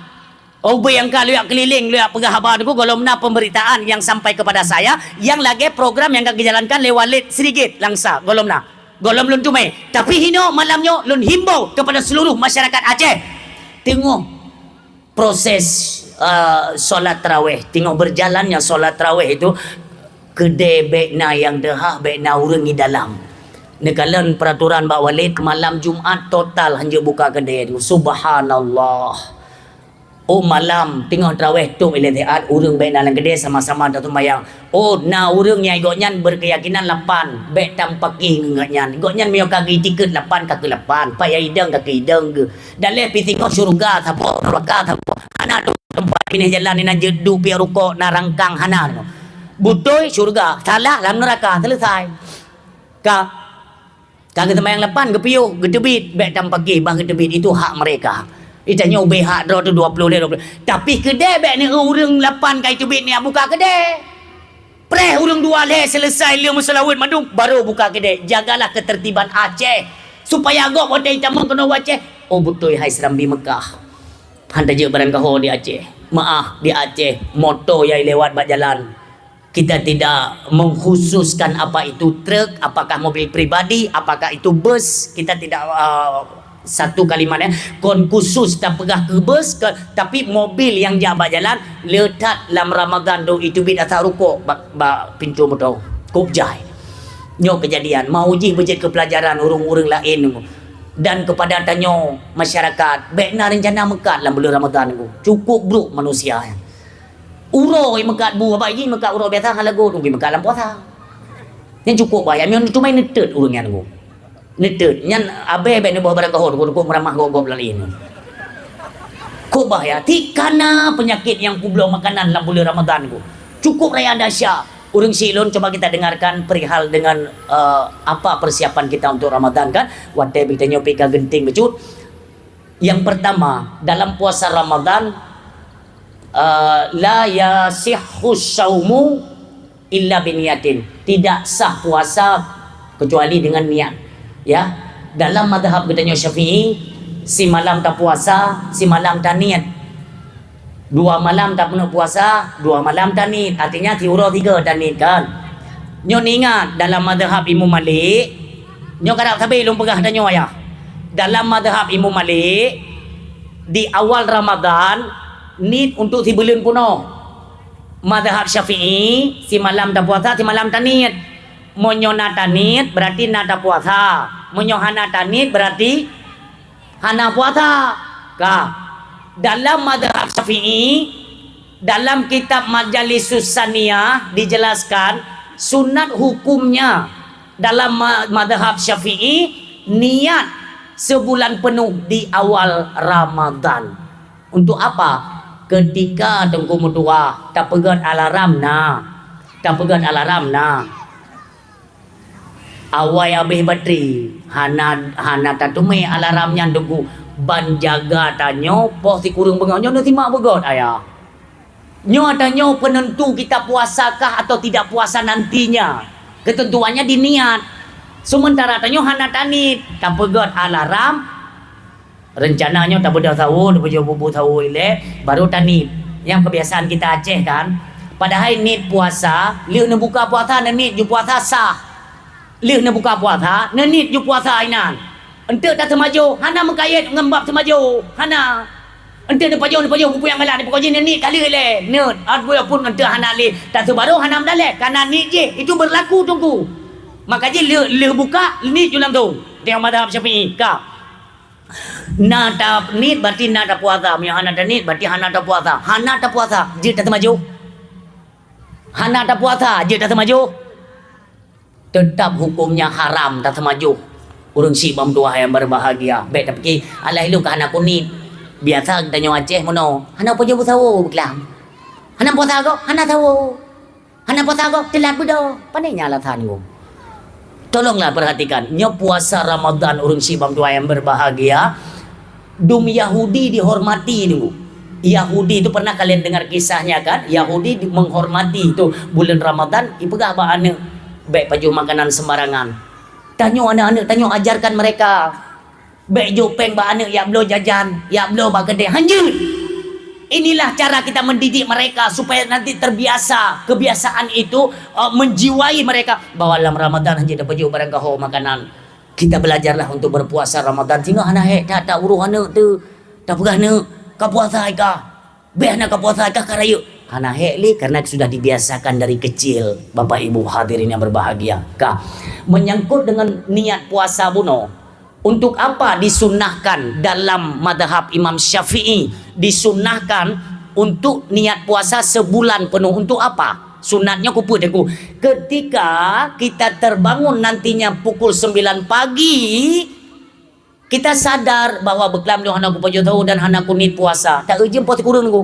Ubé nyang ka lôn jak keulileng, lôn jak peugah haba, Teungku, gohlom na pemberitaan yang sampai kepada saya, nyang lagèe program nyang ka geujalankan lé Walid Sirigit Langsa, gohlom na. Gohlom lôn teumé. Tapi hino malam nyoe lôn himbau kepada seluruh masyarakat Aceh. Teungoh proses, eh, solat tarawih, teungoh berjalannya solat tarawih itu, keudè bèk na nyang deuhah, bèk na ureueng di dalam. Neukalon peraturan bak Walid, malam Jumat total hanjeuet buka keudè. Subhanallah. Oh, malam teungoh tarawih tôp ilée siat, ureueng bèk na lam keudè, sama-sama taseumayang. Oh, na ureueng nyang gobnyan berkeyakinan lapan, bèk tameupaké ngon gobnyan. Gobnyan meunyoe ka geuitikeuet lapan, ka keu lapan, payah idong, ka keu idong geuh. Daleh pih singoh syeuruga saboh, neuraka saboh. Hana teumpat binéh jalan inan jeuet duek piep rukok na rangkang, hana. Beutôi syeuruga, salah lam neuraka, selesai. Ka, ka geuseumayang lapan, geupiôh, geuteubiet, bèk tameupaké bah geuteubiet, itu hak mereka. Di tanyoe ubé hak droe tu dua ploh lé dua ploh. Tapi keudè bèk neueu ureueng lapan ka iteubiet nyan buka keudè. Preh ureueng dua lhèe selesai lheueh meuseulaweuet mandum, baru buka keudè. Jagalah ketertiban Aceh. Supaya gob watèe jitamong keunoe u Aceh, oh, beutôi hai Serambi Mekah. Han tajeuet barangkaho di Aceh. Meu'ah, di Aceh, moto nyang lewat bak jalan. Kita tidak mengkhususkan apa itu truk, apakah mobil pribadi, apakah itu bus. Kita tidak, uh, satu kalimat, ya. Kon khusus tapeugah keu bus, ke, tapi mobil nyang jak bak jalan, le that lam Ramadan tu, iteubiet asai rukok bak, bak pintoe moto. Kôb jai. Nyoe keujadian, mau jih beujeuet keu peulajaran ureueng-ureueng laén. Dan kepada tanyoe masyarakat, bèk na reuncana meukat lam buleuen Ramadan nyoe. Cukup brôk manusia nyan. Uroe meukat bu, abah jih meukat uroe biasa, hana lagot, nunggu meukat lam puasa. Nyan cukup bahaya, nyan cuma neuteut ureueng nyan nunggu. Neuteut, nyan abèe bèk neuboh barangkaho, nunggu meuramah gob-gob laén. Kok bahaya, tikana penyakit nyang peubloe makanan lam buleuen Ramadan nyoe. Cukup raya dahsyat. Ureueng syiek lôn, cuba kita dengarkan perihal dengan, eh, apa persiapan kita untuk Ramadan kan. Watèe bak tanyoe pih ka geunteng bacut. Yang pertama, dalam puasa Ramadan, eh, la yasihhu saumu illa biniyatin. Tidak sah puasa kecuali dengan niat. Ya. Dalam mazhab geutanyoe Syafi'i, simalam tapuasa, simalam taniet. Dua malam tapeuneuk puasa, dua malam taniet. Artinya, siuroe tiga taniet kan. Nyoe ingat, dalam mazhab Imam Malik, nyoe karab sabe lôn peugah tanyoe ayah. Dalam mazhab Imam Malik, di awal Ramadan, niet untuk sibuleuen peunoh. Mazhab Syafi'i, simalam tapuasa, simalam taniet. Meunyoe na taniet, berarti na tapuasa. Meunyoe hana taniet, berarti hana puasa. Ka. Dalam mazhab Syafi'i, dalam kitab Majalisus Saniyah dijelaskan, sunat hukumnya dalam ma-, mazhab Syafi'i, niat sebulan penuh di awal Ramadan. Untuk apa? Ketika Teungku meutuah, tapeugöt alarm na. Tapeugöt alarm na. Awai abéh batri, hana, hana tateumé alarm nyan Teungku. Ban jaga tanyoe poh sikureueng beungoh nyoe neusimak beugöt, ayah. Nyoe tanyoe penentu kita puasakah atau tidak puasa nantinya. Ketentuannya di niat. Sementara tanyoe hana taniet, tapeugöt alarm, Reuncana nyoe tabeudôh sawo, tapeujôh bubu sawo ilée, barô taniet. Nyang keubiasaan kita Aceh kan. Padahai niet puasa, lheueh neubuka puasa neuniet ju puasa sah. Lheueh neubuka puasa, neuniet ju puasa inan. Eunteuk taseumajoh, hana meukayét ngon bab seumajoh, hana. Eunteuk neupajoh, neupajoh bubu nyang galak, neupajoh jih neuniet ka lheueh ilée. Niet, walaupun eunteuk hana lé taseubaroh, hana meudaleh, kana niet jih, itu berlaku Teungku. Maka jih lheueh, lheueh buka, niet ju langsông. Tengok mazhab Syafi'i, ka. Na taniet, berarti na tapuasa. Meunyoe hana taniet, berarti hana tapuasa. Hana tapuasa, jeuet taseumajoh. Hana tapuasa, jeuet taseumajoh. Tetap hukumnya haram taseumajoh. Ureueng syiek bak meutuah nyang berbahagia. Bék tapike, "Alah, ilôn ka hana kuniet." Biasa geutanyoe Aceh meunoe. Hana pajoh beusawo beuklam. Hana puasa gob, hana sawo. Hana puasa gob, teulat beudôh. Pane nyan alasan gob? Tolonglah perhatikan, nyoe puasa Ramadan ureueng syiek bak meutuah nyang berbahagia, dum Yahudi dihormati dulu. Yahudi itu pernah kalian dengar kisahnya kan? Yahudi di-, menghormati itu bulan Ramadan, ipeugah bak aneuk, "Bék pajoh makanan sembarangan." Tanyoe aneuk-aneuk tanyoe ajarkan mereka. Bék jôk péng bak aneuk jak bloe jajan, jak bloe bak keudè. Hanjeuet! Inilah cara kita mendidik mereka supaya nanti terbiasa. Kebiasaan itu, eh, menjiwai mereka bahwa lam Ramadan hanjeuet tapajoh barang gaho makanan. Kita belajarlah untuk berpuasa Ramadan sehingga hana hek that, that uroh aneuk tu, tapeugah neuk, ka puasa ka, beh na ka puasa ka, ka rayeuk. Hana hek lé karena sudah dibiasakan dari kecil, Bapak Ibu hadirin yang berbahagia. Ka, menyangkut dengan niat puasa bunoe, untuk apa disunahkan dalam mazhab Imam Syafi'i, disunahkan untuk niat puasa sebulan penuh? Untuk apa? Sunatnya kupeue Teungku. Ketika kita terbangun nantinya pukul sembilan pagi, kita sadar bahwa beuklam lôn hana kupajoh tahu dan hana kuniet puasa. Tak ureueng poh sikureueng Teungku.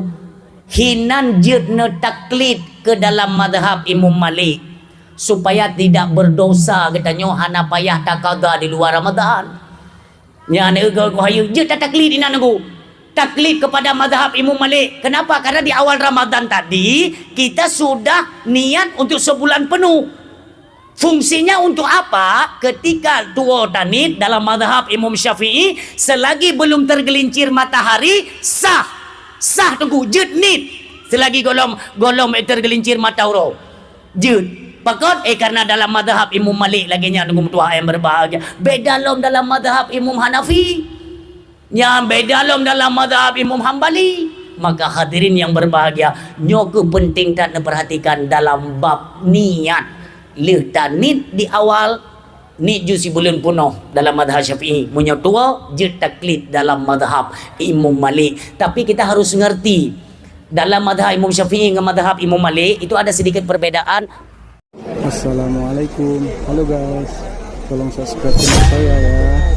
Hinan jeuet neutaklid ke dalam mazhab Imam Malik supaya tidak berdosa geutanyoe hana payah takada di luar Ramadan. Nyan, eh, geuh, geuh, hayeue jeuet tataklid inan Teungku. Taklid kepada mazhab Imam Malik. Kenapa? Karena di awal Ramadan tadi, kita sudah niat untuk sebulan penuh. Fungsinya untuk apa? Ketika tuwoe taniet dalam mazhab Imam Syafi'i, selagi belum tergelincir matahari, sah. Sah Teungku, jeuet niet. Selagi golom, golom tergelincir mata uroe. Jeuet. Pakon? Eh, karena dalam mazhab Imam Malik lagèe nyan Teungku meutuah yang berbahagia. Beda lom dalam mazhab Imam Hanafi. Nyan beda lom dalam mazhab Imam Hambali. Maka hadirin yang berbahagia, nyoe keuh penting that neuperhatikan dalam bab niat. Lheueh taniet di awal, niet jeuet sibuleuen peunoh dalam mazhab Syafi'i. Meunyoe tuwoe, jeuet taklid dalam mazhab Imam Malik. Tapi kita harus ngerti, dalam mazhab Imam Syafi'i ngon mazhab Imam Malik itu ada sedikit perbedaan. Assalamualaikum. Halo guys. Tolong subscribe channel saya ya.